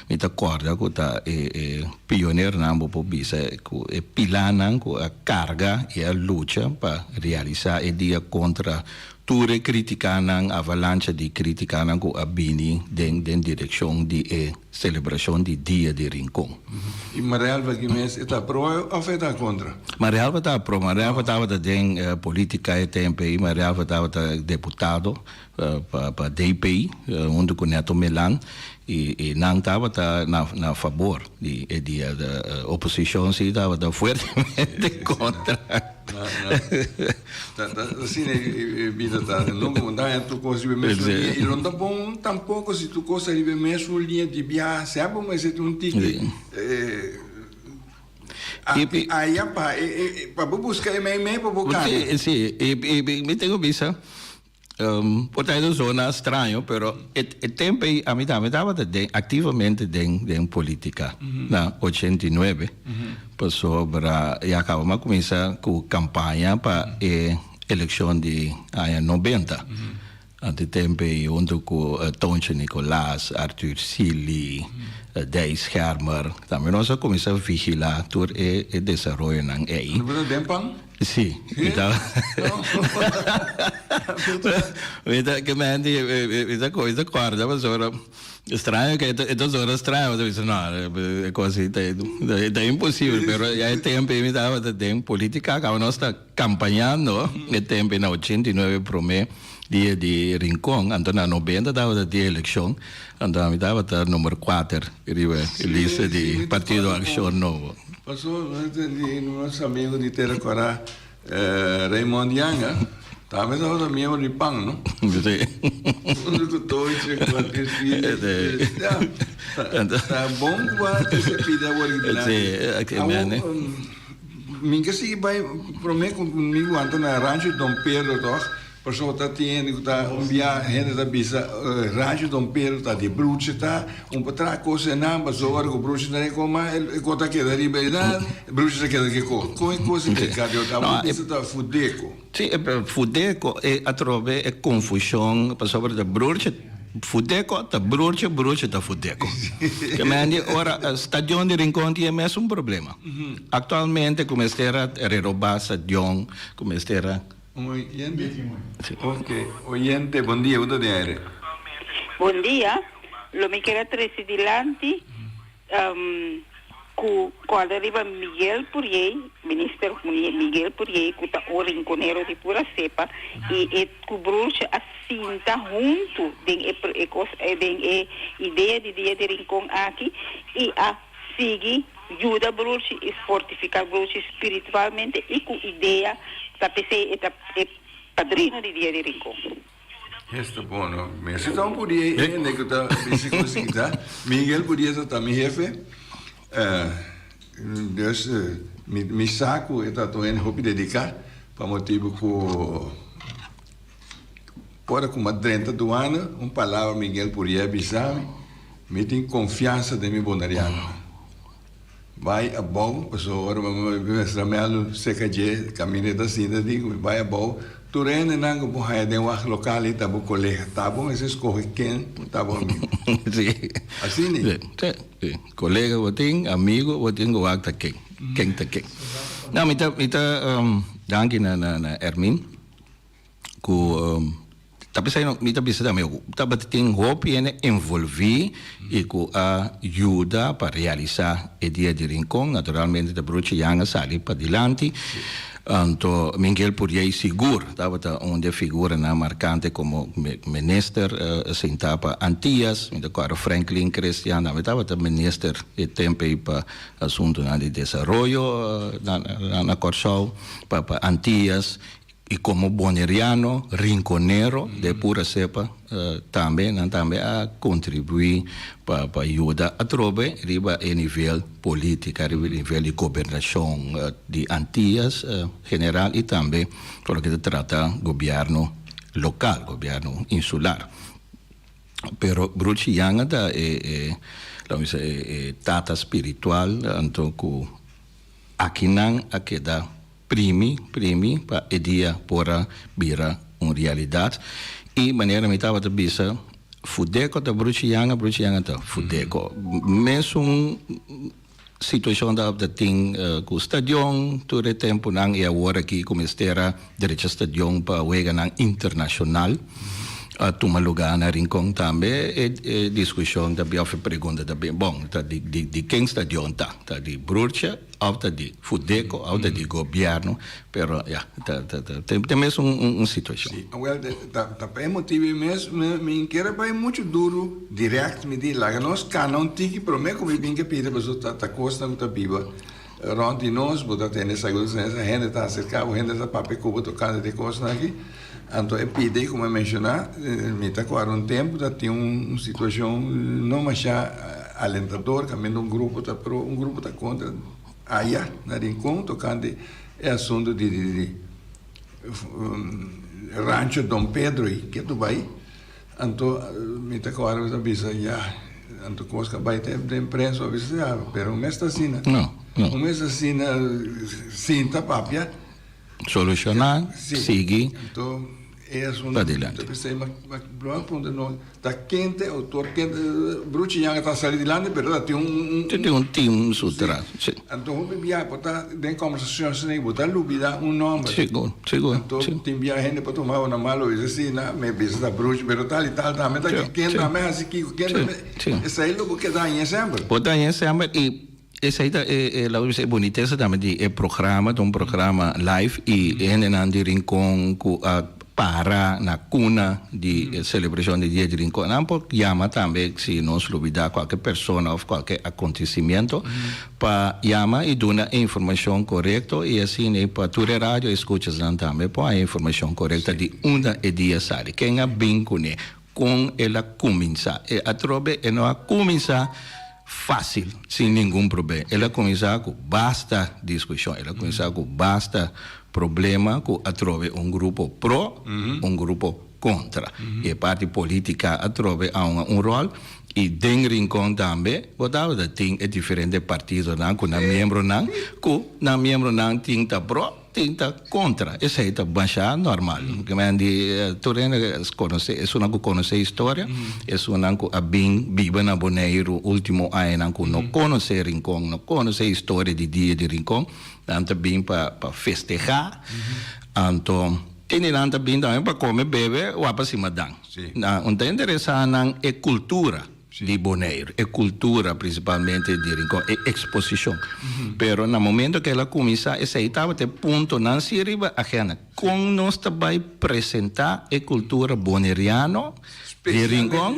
mi ta kòrda ku ta e e pionernan bo por bisa ku e pilanan ku a karga i a lucha pa realisá e dia kontra tur e kritikanan, avalancha di kritikanan ku a bini den den direkshon di e selebrashon di Dia di Rincon. I Marialva ki mes e ta pro of e ta kontra? Marialva ta pro. Marialva tabata den politica e tempo ei. Marialva tabata deputado pa DP hunto cu Neto Melan y nan tabata na fabor di e dia. Oposicion si tabata fuertemente contra. Ta asina e bida ta. Nunca bo ta haña tur cos riba e mesun liña y lo no ta bon tampoco si tur cos ta riba e mesun liña di biaha. Semper bo mester tin un tiki aya pa pa bo busca e mei mei pa bo cana. Si, si. Y mi tin cu bisa Por ta e zona straño, pero e tempo ei ami tambe tabata den activamente den den politica na 89, pasobra ya caba mi a cuminsa cu campaña pa e eleccion di aña nobenta. Anto e tempo ei hunto cu Tontje Nicolaas, Arthur Sealy, Dei Schermer, tambe nos a cuminsa vigila tur e desaroyonan ei. Bo ta den pan? Sí, mi ta mi ta ke men di mi ta mi ta kòrda pasobra straño ke e ta zona straño bo ta bisa no e kos ei ta ta imposibel pero ya e tempo ei mi tabata den politica kaba nos ta kampañando e tempo ei na 89 prome dia di Rincon anto na 90 tabata di elekshon anto ami tabata number kuater riba e lista di Partido Akshon Nobo. Paso di nos amigo di Tera Kora Raymond Yanga tambe tabata miembro di pan no? Sí. Hunto ku Toiche ku Arthur Phillips. Ya, ta bon ku a trese pida awor aki dilanti. Sí, Awor, mi ke sigui bai prome ku mi wanta na Rancho Don Pedro tòg. Pasobra ta tin hende ku ta un bia hende ta bisa Rancho Don Pedro ta di Bruce ta un pa traha kos einan pasobra ora ku Bruce ta den koma e kos ta keda riba einan Bruce ta keda ke kos. Kon e kos ei ta keda? Bo bisa ta Fudeco. Si, Fudeco e atrobe e konfushon pasobra ta Bruce Fudeco ta Bruce, Bruce ta Fudeco. Ke men di ora stadion di Rincon tin e mesun problema. Aktualmente ku mester a renoba stadion ku mester a. Un oyente? Ok, oyente, bon dia, bo ta den aire. Bon dia, lo mi kier a trece dilanti cu corda riba Miguel Pourier, Minister Miguel Pourier cu ta un rinconero di pura cepa y e cu Broertje a sinta hunto den e e cos den e idea di Dia di Rincon aki y a sigui yuda Broertje y fortifica Broertje spiritualmente y cu idea ta p'esey e ta e padrino di Dia di Rincon. Esta bon no. Mester ta un podia e hende ku ta bisa ku si ta. Miguel podia ta ta mi hefe. Dus mi mi sa ku e ta un hende hopi dediká pa motibu ku ora ku mi a drenta duana un palabra Miguel podia a bisa mi, mi tin konfiansa den mi bonerianonan. Bai abou, pasobra ora mi mester a mèldu serka dje, kaminda e ta sinta di ku mi bai abou, tur hendenan ku bo haña den wak lokal ei ta bo kolega, ta bo mester skohe ken ku ta bo amigu. Sí. Asina ei. Sí, sí. Kolega bo tin, amigu bo tin ku wak ta ken, ken ta ken. No, mi ta, mi ta danki na na Ermin. Ku ta bisa no, mi ta bisa tambe ku tabata tin hopi hende envolví i ku a yuda pa realisá e Dia di Rincon. Naturalmente ta Broertje Jan a sali padilanti. Anto Miguel Puriey sigur tabata un di e figuranan markante komo minister sintá pa Antias. Mi ta kòrda Franklin Christian tambe tabata minister e tempu ei pa asuntunan di desaroyo na Kòrsou, pa Antias. I komo boneriano, rinkonero de pura sepa, tambe nan tambe a kontribuí pa pa yuda atrobe riba e nivel polítika, riba e nivel di gobernashon di Antias general i tambe pa loke ta trata gobièrnu lokal, gobièrnu insular. Pero Bruchi Yanga ta e e laat mi bisa e tata spiritual anto ku akinan a keda Primi, primi pa e dia por a bira un realidat. I manera mi tabata bisa, Fudeco ta bruchi yanga, bruchi yanga ta Fudeco. Mesun situacion tabata tin cu stadion tur e temponan i awor aki cu mester a drecha stadion pa weganan internacional a tuma lugar na Rincon tambe e discusion ta bin of e pregunta ta bin, bon, ta di ken stadion ta? Ta di Broertje? Of ta di Fudeco, of ta di gobierno, pero ya, ta ta ta ta mes un un situacion. Si, awel ta ta pa e motibu ei mes mi mi kier a bai muchu duru direct, mi di laga nos cana un tiki prome cu mi bin ke pidi pasobra ta ta cosnan cu ta biba rond di nos, bo ta tende esaki, bo ta tende esaki, hende ta acerca bo, hende ta papia cu bo tocante di e cosnan aki, anto e pidi como a menciona mi ta acorda un tempo ta tin un situacion no masha. Alentador kaminda un grupo ta pro un grupo ta kontra aya na Rincon tokante e asuntu di di Rancho Don Pedro ei ke tu bai anto mi ta kòrda mi ta bisa ya anto kos ka bai te den prensa a bisa ya pero un mes ta asina un mes ta asina sinta papia Solushoná sigui E asuntu padilanti. Ta p'esei ma ma puntra no ta ken ta e outor ken ta Bruchi Yanga ta sali dilanti pero ta tin un un Tin un team su tras si. Anto hopi bia bo ta den kombersashon asina bo ta lubida un nomber. Sigur sigur Anto tin bia hende por tuma bo na malo bisa si na mi bisa ta Bruchi pero tal i tal tambe ta ken tambe hasi kiko ken tambe esei lo bo keda haña semper. Bo ta haña semper i Esei ta e, laga bisa, e bunitesa tambe di e programa, ta un programa live i e hendenan di Rincon ku a para na kuna di e selebrashon di Dia di Rincon, nan por yama tambe si nos lubida kualke persona òf kualke akontesimiento pa yama i duna e informashon korekto i asina pa tur e radio eskuchasnan tambe por haña informashon korekto di unda e dia sali, ken a bin kuné, kon el a kuminsá. E atrobe e no a kuminsá. fácil, sin ningun problema. El a kuminsá ku basta diskushon, el a kuminsá ku basta problema ku atrobe un grupo pro, un grupo kontra. I e parti polítika atrobe a hunga un ròl i den Rincon tambe bo tabata tin e diferente partidonan ku nan miembronan ku nan miembronan tin ta pro, Tin ta kontra, esei ta masha normal. Men di tur hende konosé, esunnan ku konosé historia, esunnan ku a bin biba na Boneiru último añanan ku no konosé Rincon, no konosé historia di Dia di Rincon, nan ta bin pa pa festehá. Anto tin di nan ta bin tambe pa kome, bebe, wapa simadan. Nan un ta interesá nan e kultura. Di Boneiru, e kultura prinsipalmente di Rincon, e eksposishon. Pero na momento ku el a kuminsá esei tabata e puntonan si riba agenda. Kon nos ta bai presentá e kultura boneriano di Rincon?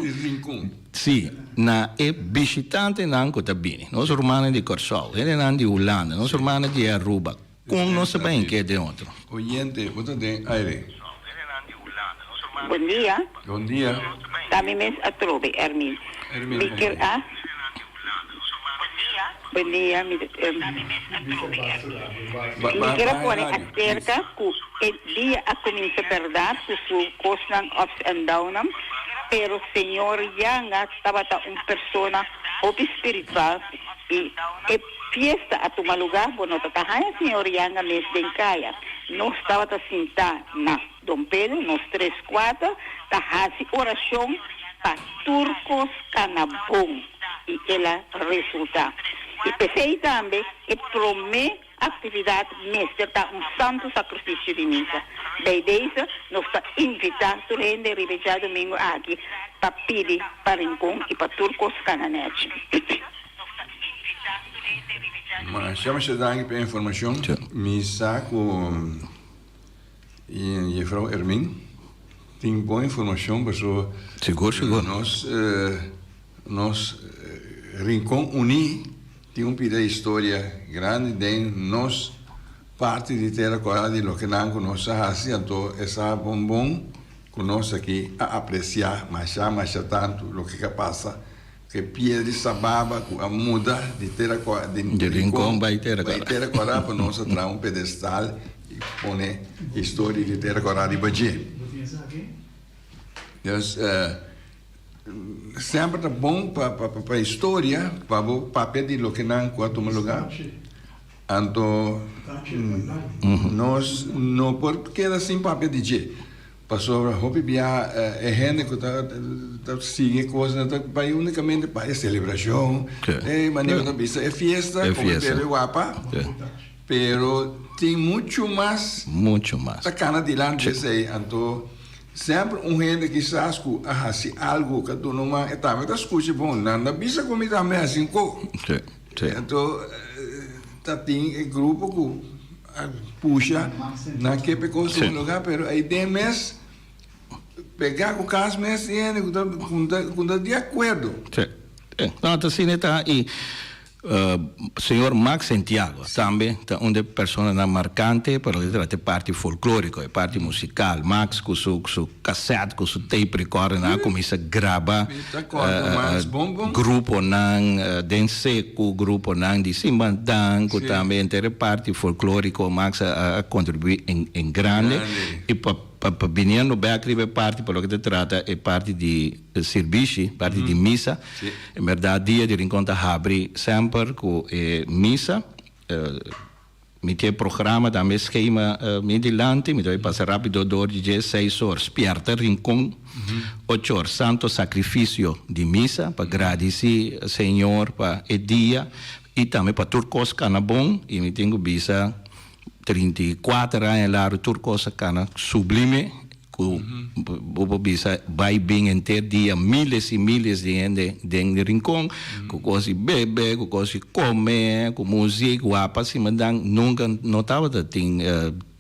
Si, na e bishitantenan ku ta bini. Nos rumannan di Kòrsou, hendenan di Hulanda, nos rumannan di Aruba. Kon nos ta bai ink'é den otro? Oyente, bo ta den aire. Bon dia. Bon dia. Ta mi mes atrobe, Ermin. Ermin. Mi kier a. Bon dia. Mi Mi kier a pone aserka ku e dia a kuminsa bèrdat ku su kosnan ups and downnan, pero señor Yanga tabata un persona hopi spiritual i e Fiesta a tuma lugá, bo no ta ta haña señor Yanga mes den kaya. Nos tabata sintá na Don Pedro, nos tres kuater, ta hasi orashon pa tur kos kana bon i el a resultá. I p'esei tambe e promé aktividat mester ta un santu sakrifisio di misa. Bei deze nos ta invitá tur hende riba e djadumingu aki pa pidi pa Rincon i pa tur kos kana nèchi. Masha masha danki pa e informashon. Mi sa ku Jefrouw Ermin tin bon informashon pasobra Sigur sigur. nos nos Rincon Uní tin un pida historia grandi den nos parti di tera kora di loke nan ku nos a hasi anto e sa bon bon ku nos aki a apresiá masha masha tantu loke ka pasa. E piel di sababa ku a muda di tera kòrá di Di Rincon bai Tera bai Kòrá. Tera Kòrá pa nos a traha un pedestal i pone historia di Tera Kòrá riba dje. Dus semper ta bon pa pa pa historia pa bo papia di loke nan ku a tuma lugá. Anto nos no por keda sin papia di dje. Pasobra hopi bia e hende ku ta ta sigui e kosnan ta bai únikamente pa e selebrashon, e manera ku ta bisa e fiesta, kome bebe wapa, pero tin muchu mas ta kana dilanti esei. Anto semper un hende kisas ku a hasi algu ku a duna un man e tambe ta skucha bon, nan ta bisa ku mi tambe hasi un kos. Anto ta tin e grupo ku a pusha nan ke p'e kos un lugá, pero ei den mes pegá ku kas mes tin hende ku ta ku ta di akuerdo. Sí. No, ta asina ta i señor Max Santiago tambe ta un di e personanan markante pa loke ta trata e parti folklóriko, e parti musikal. Max ku su su kasèt, ku su tape recorder nan a kuminsá graba gruponan den seku, gruponan di Simbandang ku tambe henter e parti folklóriko Max a kontribuí en grande. I pa pa biniendo bèk riba e parti pa loke ta trata e parti di sirbishi, parti di misa, en bèrdat Dia di Rincon ta habri semper ku e misa. Mi tin e programa tambe schema mi dilanti, mi ta bay pasa rapido door di dje, seis or Spierta Rincon, ocho or Santo Sacrificio di Misa pa gradici Señor pa e dia y tambe pa tur cos cana bon y mi tin cu bisa 34 aña largo tur cos a cana sublime. Ku bo por bisa bai bin henter dia miles i miles di hende den Rincon ku kos di bebe, ku kos di kome, ku muzik wapa simandan nunka no tabata tin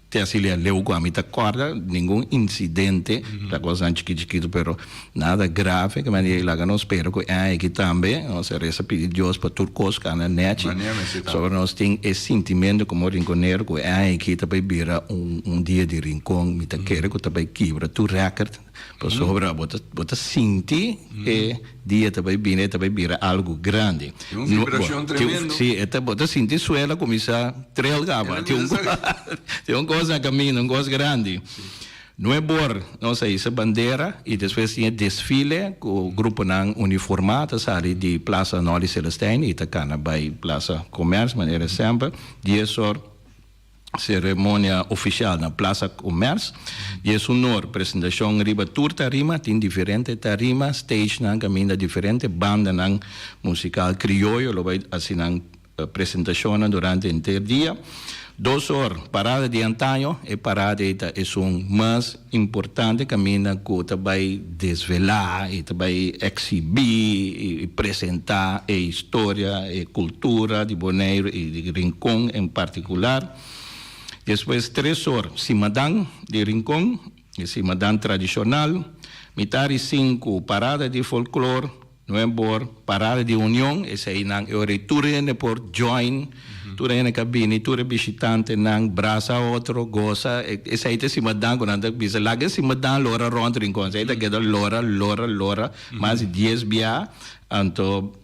te asina leu ku ami ta kòrda ningun insidente ta kosnan chikit chikitu pero nada grave ke manera laga nos spera ku e aña aki tambe nos a resa pidi Dios pa tur kos kana nèchi Sobra nos tin e sintimentu komo rinkonero ku e aña aki ta bai bira un dia di rincon. Mi ta kere ku ta bai kibra tur rèkert. Pasobra bo ta bo ta sinti e dia ta bai bini, e ta bai bira algu grandi. Tin un vibracion tremendo. Si, e ta bo ta sinti suela cuminsa trel caba. Tin un tin un cos na caminda, un cos grandi. Nuebor nos a hisa bandera y despues tin e desfile cu gruponan uniforma ta sali di Plaza Nolly Celestijn y ta cana bay Plaza Commerce manera semper. Dies or ceremonia oficial na Plaza Commerce. Dies un or presentacion riba tur tarima, tin diferente tarima, stagenan caminda diferente bandanan musical crioyo lo bay haci nan Presentashonnan durante henter dia. Dos or, Parada di antaño, E parada ei ta esun mas importante kaminda ku ta bai desvelá i ta bai eksibí i presentá e historia, e kultura di Boneiru i di Rincon en partikular. Despues tres or, Simadan di Rincon, e simadan tradishonal. Mitar i sinku, Parada di folklor. Nuebor, Parada di Union, eseinan e ora ei tur hende por join, tur hende ka bini, tur e bishitantenan brasa otro, gosa, esei ta e simadan ku nan ta bisa, laga e simadan lora rònt Rincon, esei ta keda lora, lora, lora, mas di dies bia, anto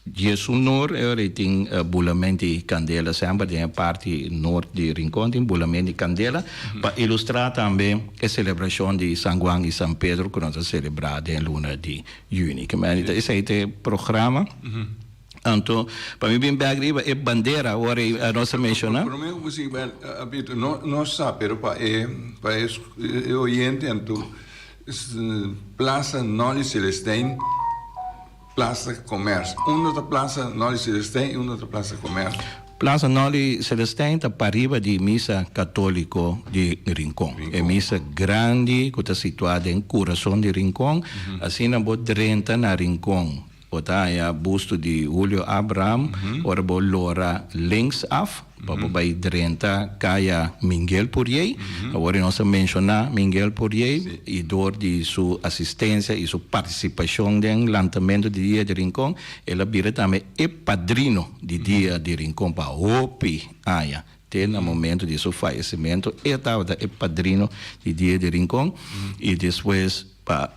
diesun nor e ora ei tin bulament di kandela, semper den e parti nort di Rincon tin bulament di kandela, pa ilustrá tambe e selebrashon di San Juan i San Pedro ku nan ta selebrá den luna di Juni. Ke mende ta esei ta e programa. Anto pa mi bin bek riba e bandera awor ei nos a menshoná. Prome ku bo sigui bai Abito, no no sa pero pa e pa e e oyente anto Plaza Nolly Celestijn, Plaza Commerce. Unda ta Plaza Nolly Celestijn i unda ta Plaza Commerce? Plaza Nolly Celestijn ta pariba di Misa Católico di Rincon. E misa grandi cu ta situa den curason di Rincon. Asina bo drenta na Rincon, bo ta haya busto di Julio Abraham. Ora bo lora links af, pa bo bai drenta Caya Minguel Pourier. Awor nos a menciona Minguel Pourier y door di su asistencia y su participacion den lantamento di Dia di Rincon, el a bira tambe e padrino di Dia di Rincon pa hopi aña. Te na momento di su fayecimento e tabata e padrino di Dia di Rincon y despues pa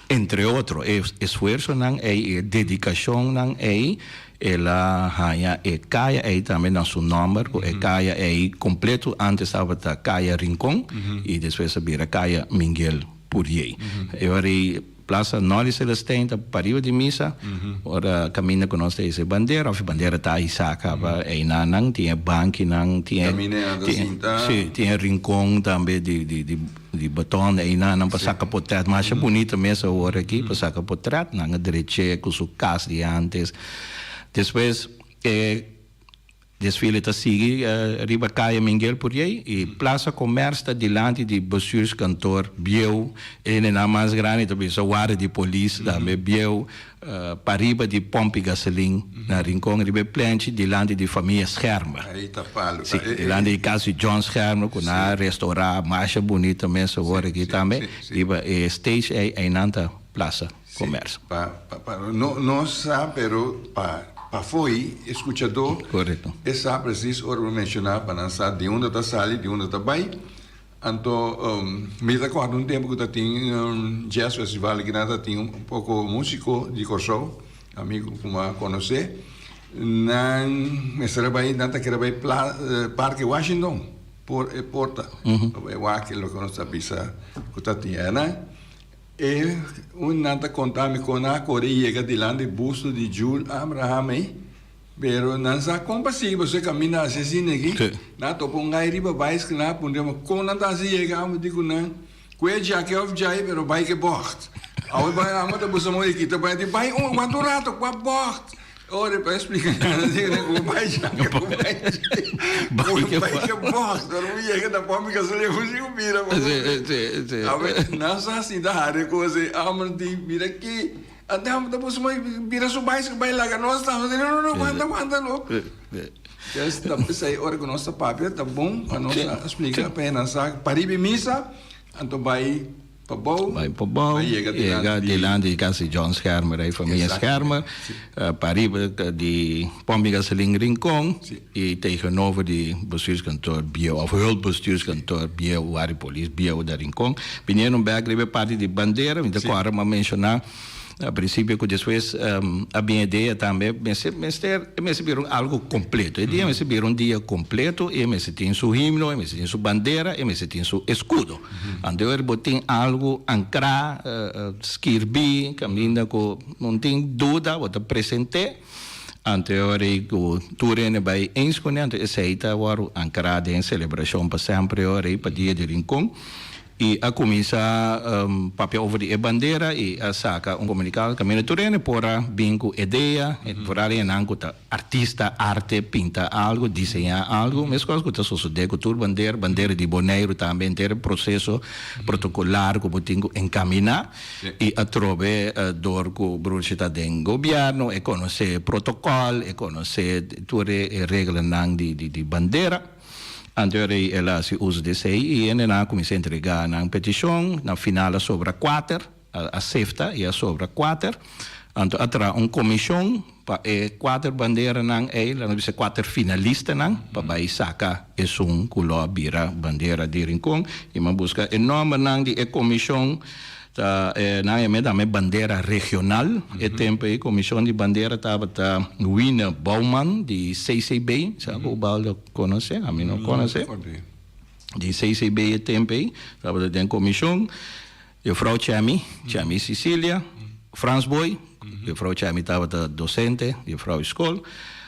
entre otro e esfuerzonan ey y e dedicacionnan ey el a haña e caya ey tambe na su nomber cu e caya ey completo antes tabata Caya Rincon y despues a bira Caya Minguel Pourier. E ora ey Plaza Nolly Celestijn ta pariba di misa, ora caminda cu nos ta hisa e bandera, of e bandera ta hisa caba, eynan nan tin e bankinan, tin e, Caminda nan ta sinta. Si, tin e rincon tambe di, di, di, di beton eynan nan pa saca potret, masha bunita mes awor aki pa saca potret, nan a dreche cu su cas di antes. Despues e. Desfile ta sigui riba Kaya Mingel Puriey i Plaza Commerce ta dilanti di bestuurskantoor bieu. E hendenan mas grandi ta bisa warda di polis tambe bieu pariba di pompi gasolin na Rincon riba e plenchi dilanti di famia Schermer. Ahí ta palu. Si, dilanti di kas di John Schermer ku nan a restaurá masha bunita mes awor aki tambe riba e stage ei einan ta Plaza Commerce. Pa, pa, pa, no, no sa, pero pa, pa fo'i e scuchador. Correcto. E sa precies ora bo menciona pa nan sa di unda ta sali, di unda ta bay. Anto, um, mi ta corda un tempo cu ta tin un jazz festival aki nan ta tin un poco musico di Corsou, amigo cu mi a conoce. Nan mester a bay, nan ta kere bay pla, Parke Washington por e porta. Pa bay wak loke nos ta bisa cu ta tin aynan. E un nan ta konta mi kon nan a kore yega dilanti busto di Jul Abraham ei, pero nan sa kon pa sigui pasobra e kaminda hasi asina aki. Nan a topa un gai riba baiskla, nan a puntra mi kon nan ta hasi yega, amo di ku nan ku e djaki òf djai pero bai ke bògt. Awe bai amo ta buska moda di kita bai di bai un wanta un rato kua bògt. Ora pa explica nada di nan ku bai djaki ku bai djai ku bai ke bògt. Ora mi yega na pòmpi gasolina mi sigu bira. Awe nan sa sinta hari kos ei amo di mira ki ante amo ta buska mai bira su baisikl bai laga nos tambe no no no wanta wanta no. Des ta p'esei ora ku nos ta papia ta bon pa nos a splika pa e nan sa pariba e misa anto bai. Pabou. Bai Pabou. Bai yega dilanti Yega di. dilanti di kas di John Schermer, e familia Exactamente, Schermer. si. Pariba di Pomp di Gasolin Rincon Si. i tegenover di bestuurskantoor bieu of hulpbestuurskantoor bieu Wari Polis bieu da Rincon. Biniendo bek riba e parti di bandera, mi ta Si. kòrda mi a menshoná Na principio cu despues a bin e dea tambe mester mester e mester bira un algo completo. E dia mester bira un dia completo y e mester tin su himno, e mester tin su bandera, e mester tin su escudo. Anto ora bo tin algo ancra, skirbi, caminda cu no tin duda bo ta presente, anto e ora ey cu tur hende bay eens cune, anto esey ta wor ancra den celebracion pa semper e ora ey pa dia di Rincon. I a kuminsá papia over di e bandera i a saka un komunikado kaminda tur hende por a bin ku idea, foral hendenan ku ta artista, arte, pinta algu, diseñá algu, meskos ku ta sosodé ku tur bandera, bandera di Boneiru tambe henter e proseso protokolar ku bo tin ku enkaminá i atrobe dor ku Broertje ta den gobièrnu e konosé e protokòl, e konosé tur e reglanan di bandera. Anto e rei el a hasi uso di esei i hendenan a kuminsá entregá nan petishon. Na final a sobra kuater, a sefta i a sobra kuater. Anto a traha un komishon pa e kuater banderanan ei, laga nos bisa kuater finalistanan, pa bai saka esun ku lo a bira bandera di Rincon. I mi a buska e nòmbernan di e komishon. Ta e nan yam'é tambe bandera regional. E tempu ei komishon di bandera tabata Wine Bouwman di CCB, sa ku Ubaldo konosé, ami no konosé. Di CCB e tempu ei tabata den komishon. Juffrouw Chemi, Chemi Cicilia, Frans Boy, juffrouw Chemi tabata dosente, juffrouw di skol.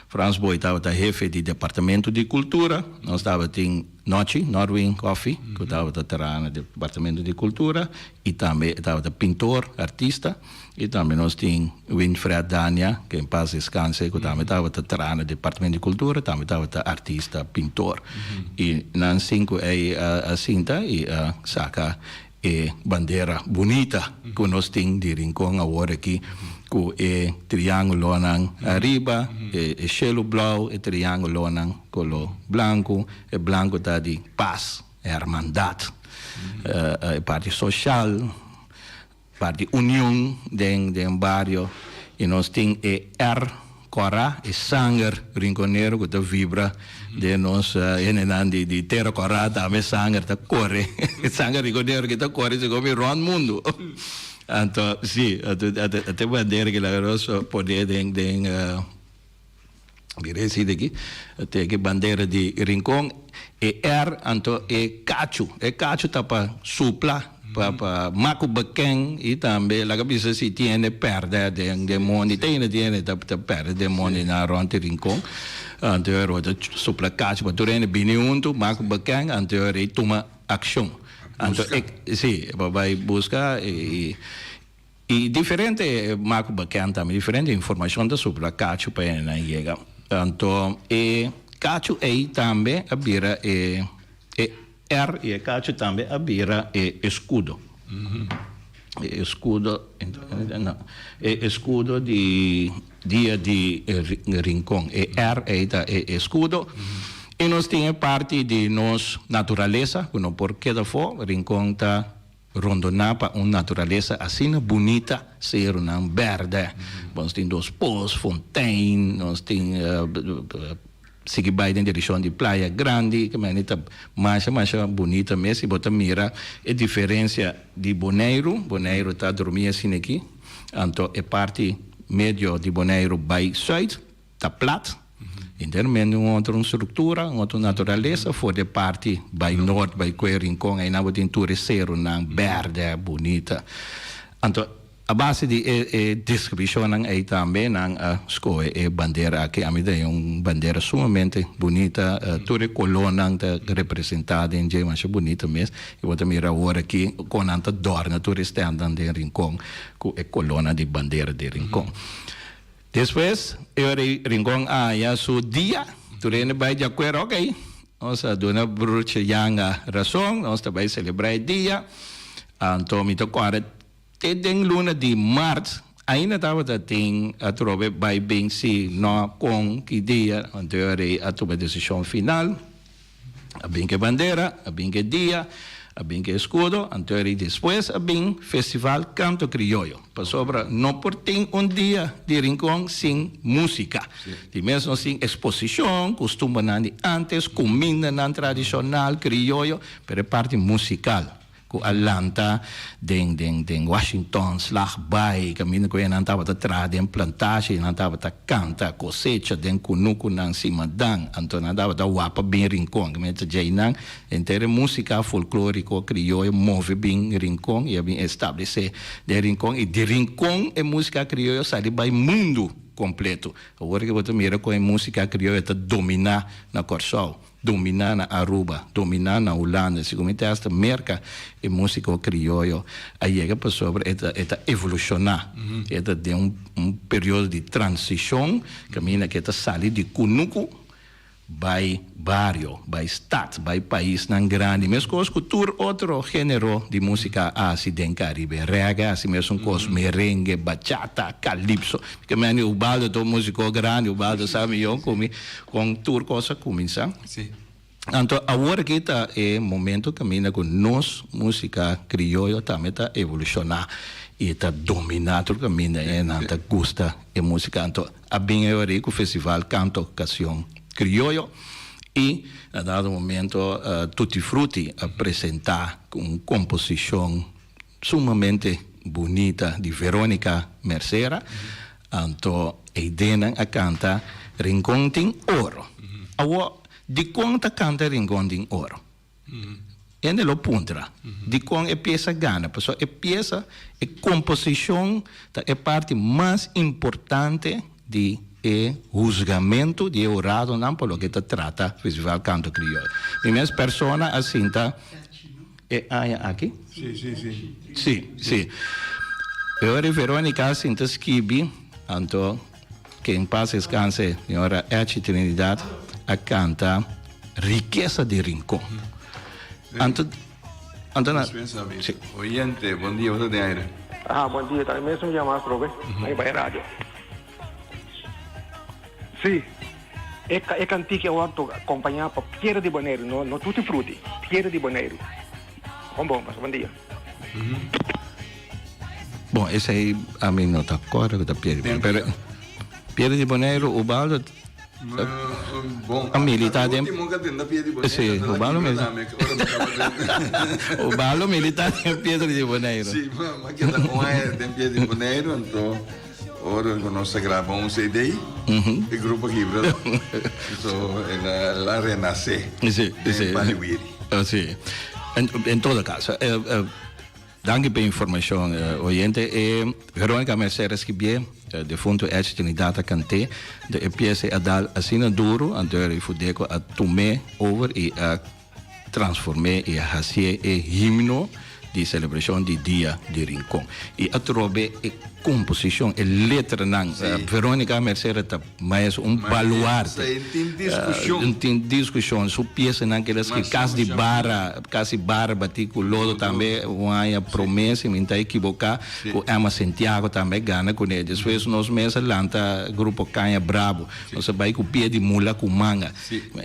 Frans Boy tabata hefe di departamento di kultura. Nos tabatin Nochi, Norwin Coffie, ku tabata traha na Departamento di Kultura i tambe e tabata pintor, artista. I tambe nos tin Winfred Dania, ke en pas deskanse, ku tambe tabata traha na Departamento di Kultura, tambe tabata artista, pintor. I nan sinku ei a sinta i a saka E bandera bunita ku nos tin di Rincon awor aki ku e triangulonan ariba, e shelu blou, e triangulonan kolo blanku, e blanku ta di pas, hermandat, e parti soshal, parti union den den bario i nos tin e R. Kòrá, e sanger rinkonero ku ta vibra den nos hendenan di Tera Kòrá tambe sanger ta kore, e sanger rinkonero ki ta kore segun mi rònt mundu. Anto si, anto e bandera ki laga nos pone den den mira e sita aki, te ki bandera di Rincon, e R anto e kachu, e kachu ta pa supla. Pa pa maku beken i tambe laga bisa si tin hende pèrdè den den mondi te hende tin hende ta ta pèrdè den mondi nan rònt di Rincon anto e ora ta supla kachi pa tur hende bini huntu maku beken anto e ora ei tuma akshon anto e si pa bai buska i i diferente maku beken tambe diferente informashon ta supla kachu pa hendenan yega anto e kachu ei tambe a bira e e. R i e kachu tambe a bira e eskudo. E eskudo, no, e eskudo di dia di Rincon. E R ei ta e eskudo. I nos tin e parti di nos naturalesa ku no por keda afó. Rincon ta rondoná pa un naturalesa asina bunita, serunan bèrdè. Nos tin dos pos, fontein, nos tin. Sigui bai den direkshon di Playa Grandi, ke manera ta masha masha bunita mes i bo ta mira e diferensia di Boneiru, Boneiru ta drumi asina aki, anto e parti medio di Boneiru bai sùit ta plat, enteramente un otro struktura, un otro naturalesa, for di e parti bai nort bai kue Rincon einan bo tin tur e serunan bèrdè bunita, anto. A base di e e deskripshonnan ei tambe nan a skohe e bandera aki. Ami ta haña un bandera sumamente bunita. Tur e kolónan ta representá den dje masha bunita mes. I bo ta mira awor aki kon nan ta dòrna tur e stèntnan den Rincon ku e kolónan di bandera di Rincon. Despues e ora ei Rincon a haña su dia. Tur hende bai di akuerdo, okey, nos a duna Broertje Janga rason, nos ta bai selebrá e dia. Anto mi ta kòrda. Te den luna di mart ainda tabata tin atrobe bai bin si no kon ki dia, anto e rei a tuma e desishon final, a bin ku e bandera, a bin ku e dia, A bin ku e eskudo, anto eri despues a bin Festival Kanto Krioyo, pasobra no por tin un dia di Rincon sin músika. Di mes nos tin eksposishon, kustumbernan di ántes, kumindanan tradishonal krioyo, pero e parti musikal ku a lanta den den den Washington, Slagbaai, kaminda ku nan tabata traha den plantashi, nan tabata kanta kosecha den kunukunan simadan, anto nan tabata wapa bin Rincon. Kimente ta djei nan Henter e músika folklóriko krioyo move bin Rincon i a bin establesé den Rincon i di Rincon e músika krioyo sali bai mundu kompleto. Awor ke bo ta mira kon e músika krioyo ta dominá na Kòrsou, dominá na Aruba, dominá na Hulanda, segun mi ta hasta Merka e músiko krioyo a yega pasobra e ta e ta evolushoná, e ta den un un periodo di transishon kaminda ke ta sali di kunuku Bai bario, bai stad, bai paisnan grandi, meskos ku tur otro género di músika a hasi den Karibe. Reggae a hasi mesun kos, merengue, bachata, kalipso. Mi ke meni Ubaldo ta un músiko grandi, Ubaldo sa mihó ku mi kon tur kos a kuminsá. Anto awor aki ta e momento kaminda ku nos músika krioyo tambe ta evolushoná i ta dominá tur kaminda e nan ta gusta e músika. Anto A bin e ora ei ku Festival Kanto Kasion Krioyo i na dado momento Tutti Frutti a presentá un komposishon sumamente bunita di Veronica Mercera. Anto eidenan a kanta Rincon tin oro. Awor, dikon ta kanta Rincon tin oro? Hende lo puntra, dikon e piesa gana? Pasobra e piesa, e komposishon ta e parti mas importante di e husgamentu di e huradonan pa loke ta trata Festival Kanto Krioyo. Mi mes persona a sinta e aña aki. Sí, sí, sí. Sí, sí. E ora Veronica a sinta skibi, anto. Ke en pas descanse, señora Etchi Trinidad a canta Rikesa di Rincon. Anto, anto na, si. Oyente, bon dia, bo ta den aire. Ah, bon dia, ta mi mes mi yama atrobe, mi bai radio. Sí, e, e kantiki a wòrdu akompañá pa Piedra di Boneiru, no, no Tutti Frutti, Piedra di Boneiru. Bon bon, pasa bon dia. Bon, esei ami no ta kòrda ku ta Piedra di Boneiru, pero Piedra di Boneiru, Ubaldo a militá den. Sí, Ubaldo militá. Ubaldo militá den Piedra di Boneiru. Sí, m'a keda un aña den Piedra di Boneiru, anto ora ku nos a graba un CD, e grupo Kibra, so el a renasé den Paliwiri. Sí, en todo caso. Danki p'e informashon, oyente. E Veronica Mercer a skibié, Defunto Edge Trinidad a kant'é. De e piesa a dal asina duru, anto e Fudeco a tum'é over i a transform'é i a hasié e himno di selebrashon di Dia di Rincon. I atrobe e komposishon, e letranan, Veronica Mercer ta Mas un baluarte. Tin discusion. Tin discusion. Su piesanan keda ski Cas di Bara, Cas di Bara bati cu lodo tambe un aña prome, si mi no ta ekiboca, cu Emma Santiago tambe a gana cune. Despues nos mes a lanta grupo Caña Bravo. Nos a bay cu Pie di Mula cu Manga.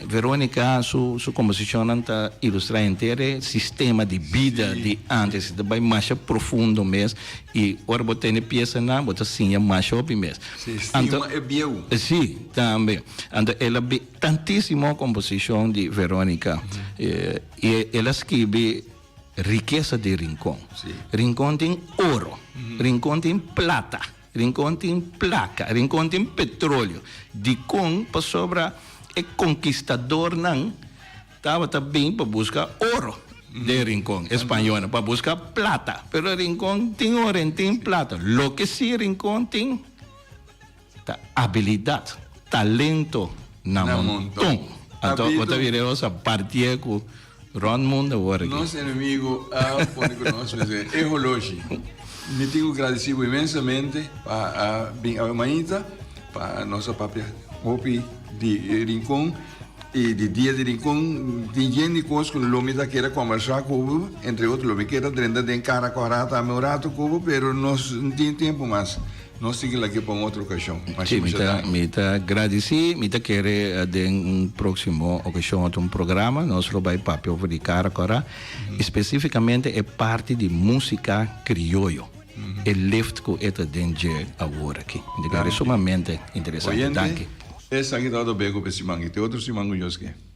Veronica su su composicionnan ta ilustra henter e sistema di bida di antes. E ta bay masha profundo mes y ora bo tene piesanan bo ta siña masha hopi mes. Sí, stima e bieu. Sí, tambe. Anto el a bi tantísimo komposishon di Veronica. I el a skibi Rikesa di Rincon. Sí. Rincon tin oro, Rincon tin plata, Rincon tin plaka, Rincon tin petroleo. Dikon? Pasobra e konkistadornan tabata bin pa buska oro den Rincon, e spañolnan, pa buska plata. Pero Rincon tin oro en tin plata. Loke si Rincon tin ta abilidat, talento na monton. Anto bo ta bira e osa partié ku rònt mundu awor aki. Nos enemigo a pone ku nos mester e holoshi. Mi tin ku gradisí bo inmensamente pa a bin awe mainta pa nos a papia hopi di Rincon. I di dia di Rincon tin yen di kos ku lo mi ta kere kombersá ku bo, entre otro lo mi kere drenta den kara kòrá tambe un ratu ku bo, pero nos no tin tempu mas. Nos tin ki lag'é pa un otro okashon. Sí, mi ta, mi ta gradisí. Mi ta kere den un próksimo okashon otro un programa nos lo bai papia over di Kara Kòrá, i spesífikamente e parti di músika krioyo, e lift ku e ta den dje awor aki. Mi ta kere sumamente interesante. Oyente, Danki. esaki tabata Beko pa e siman i te otro siman ku Dios ke.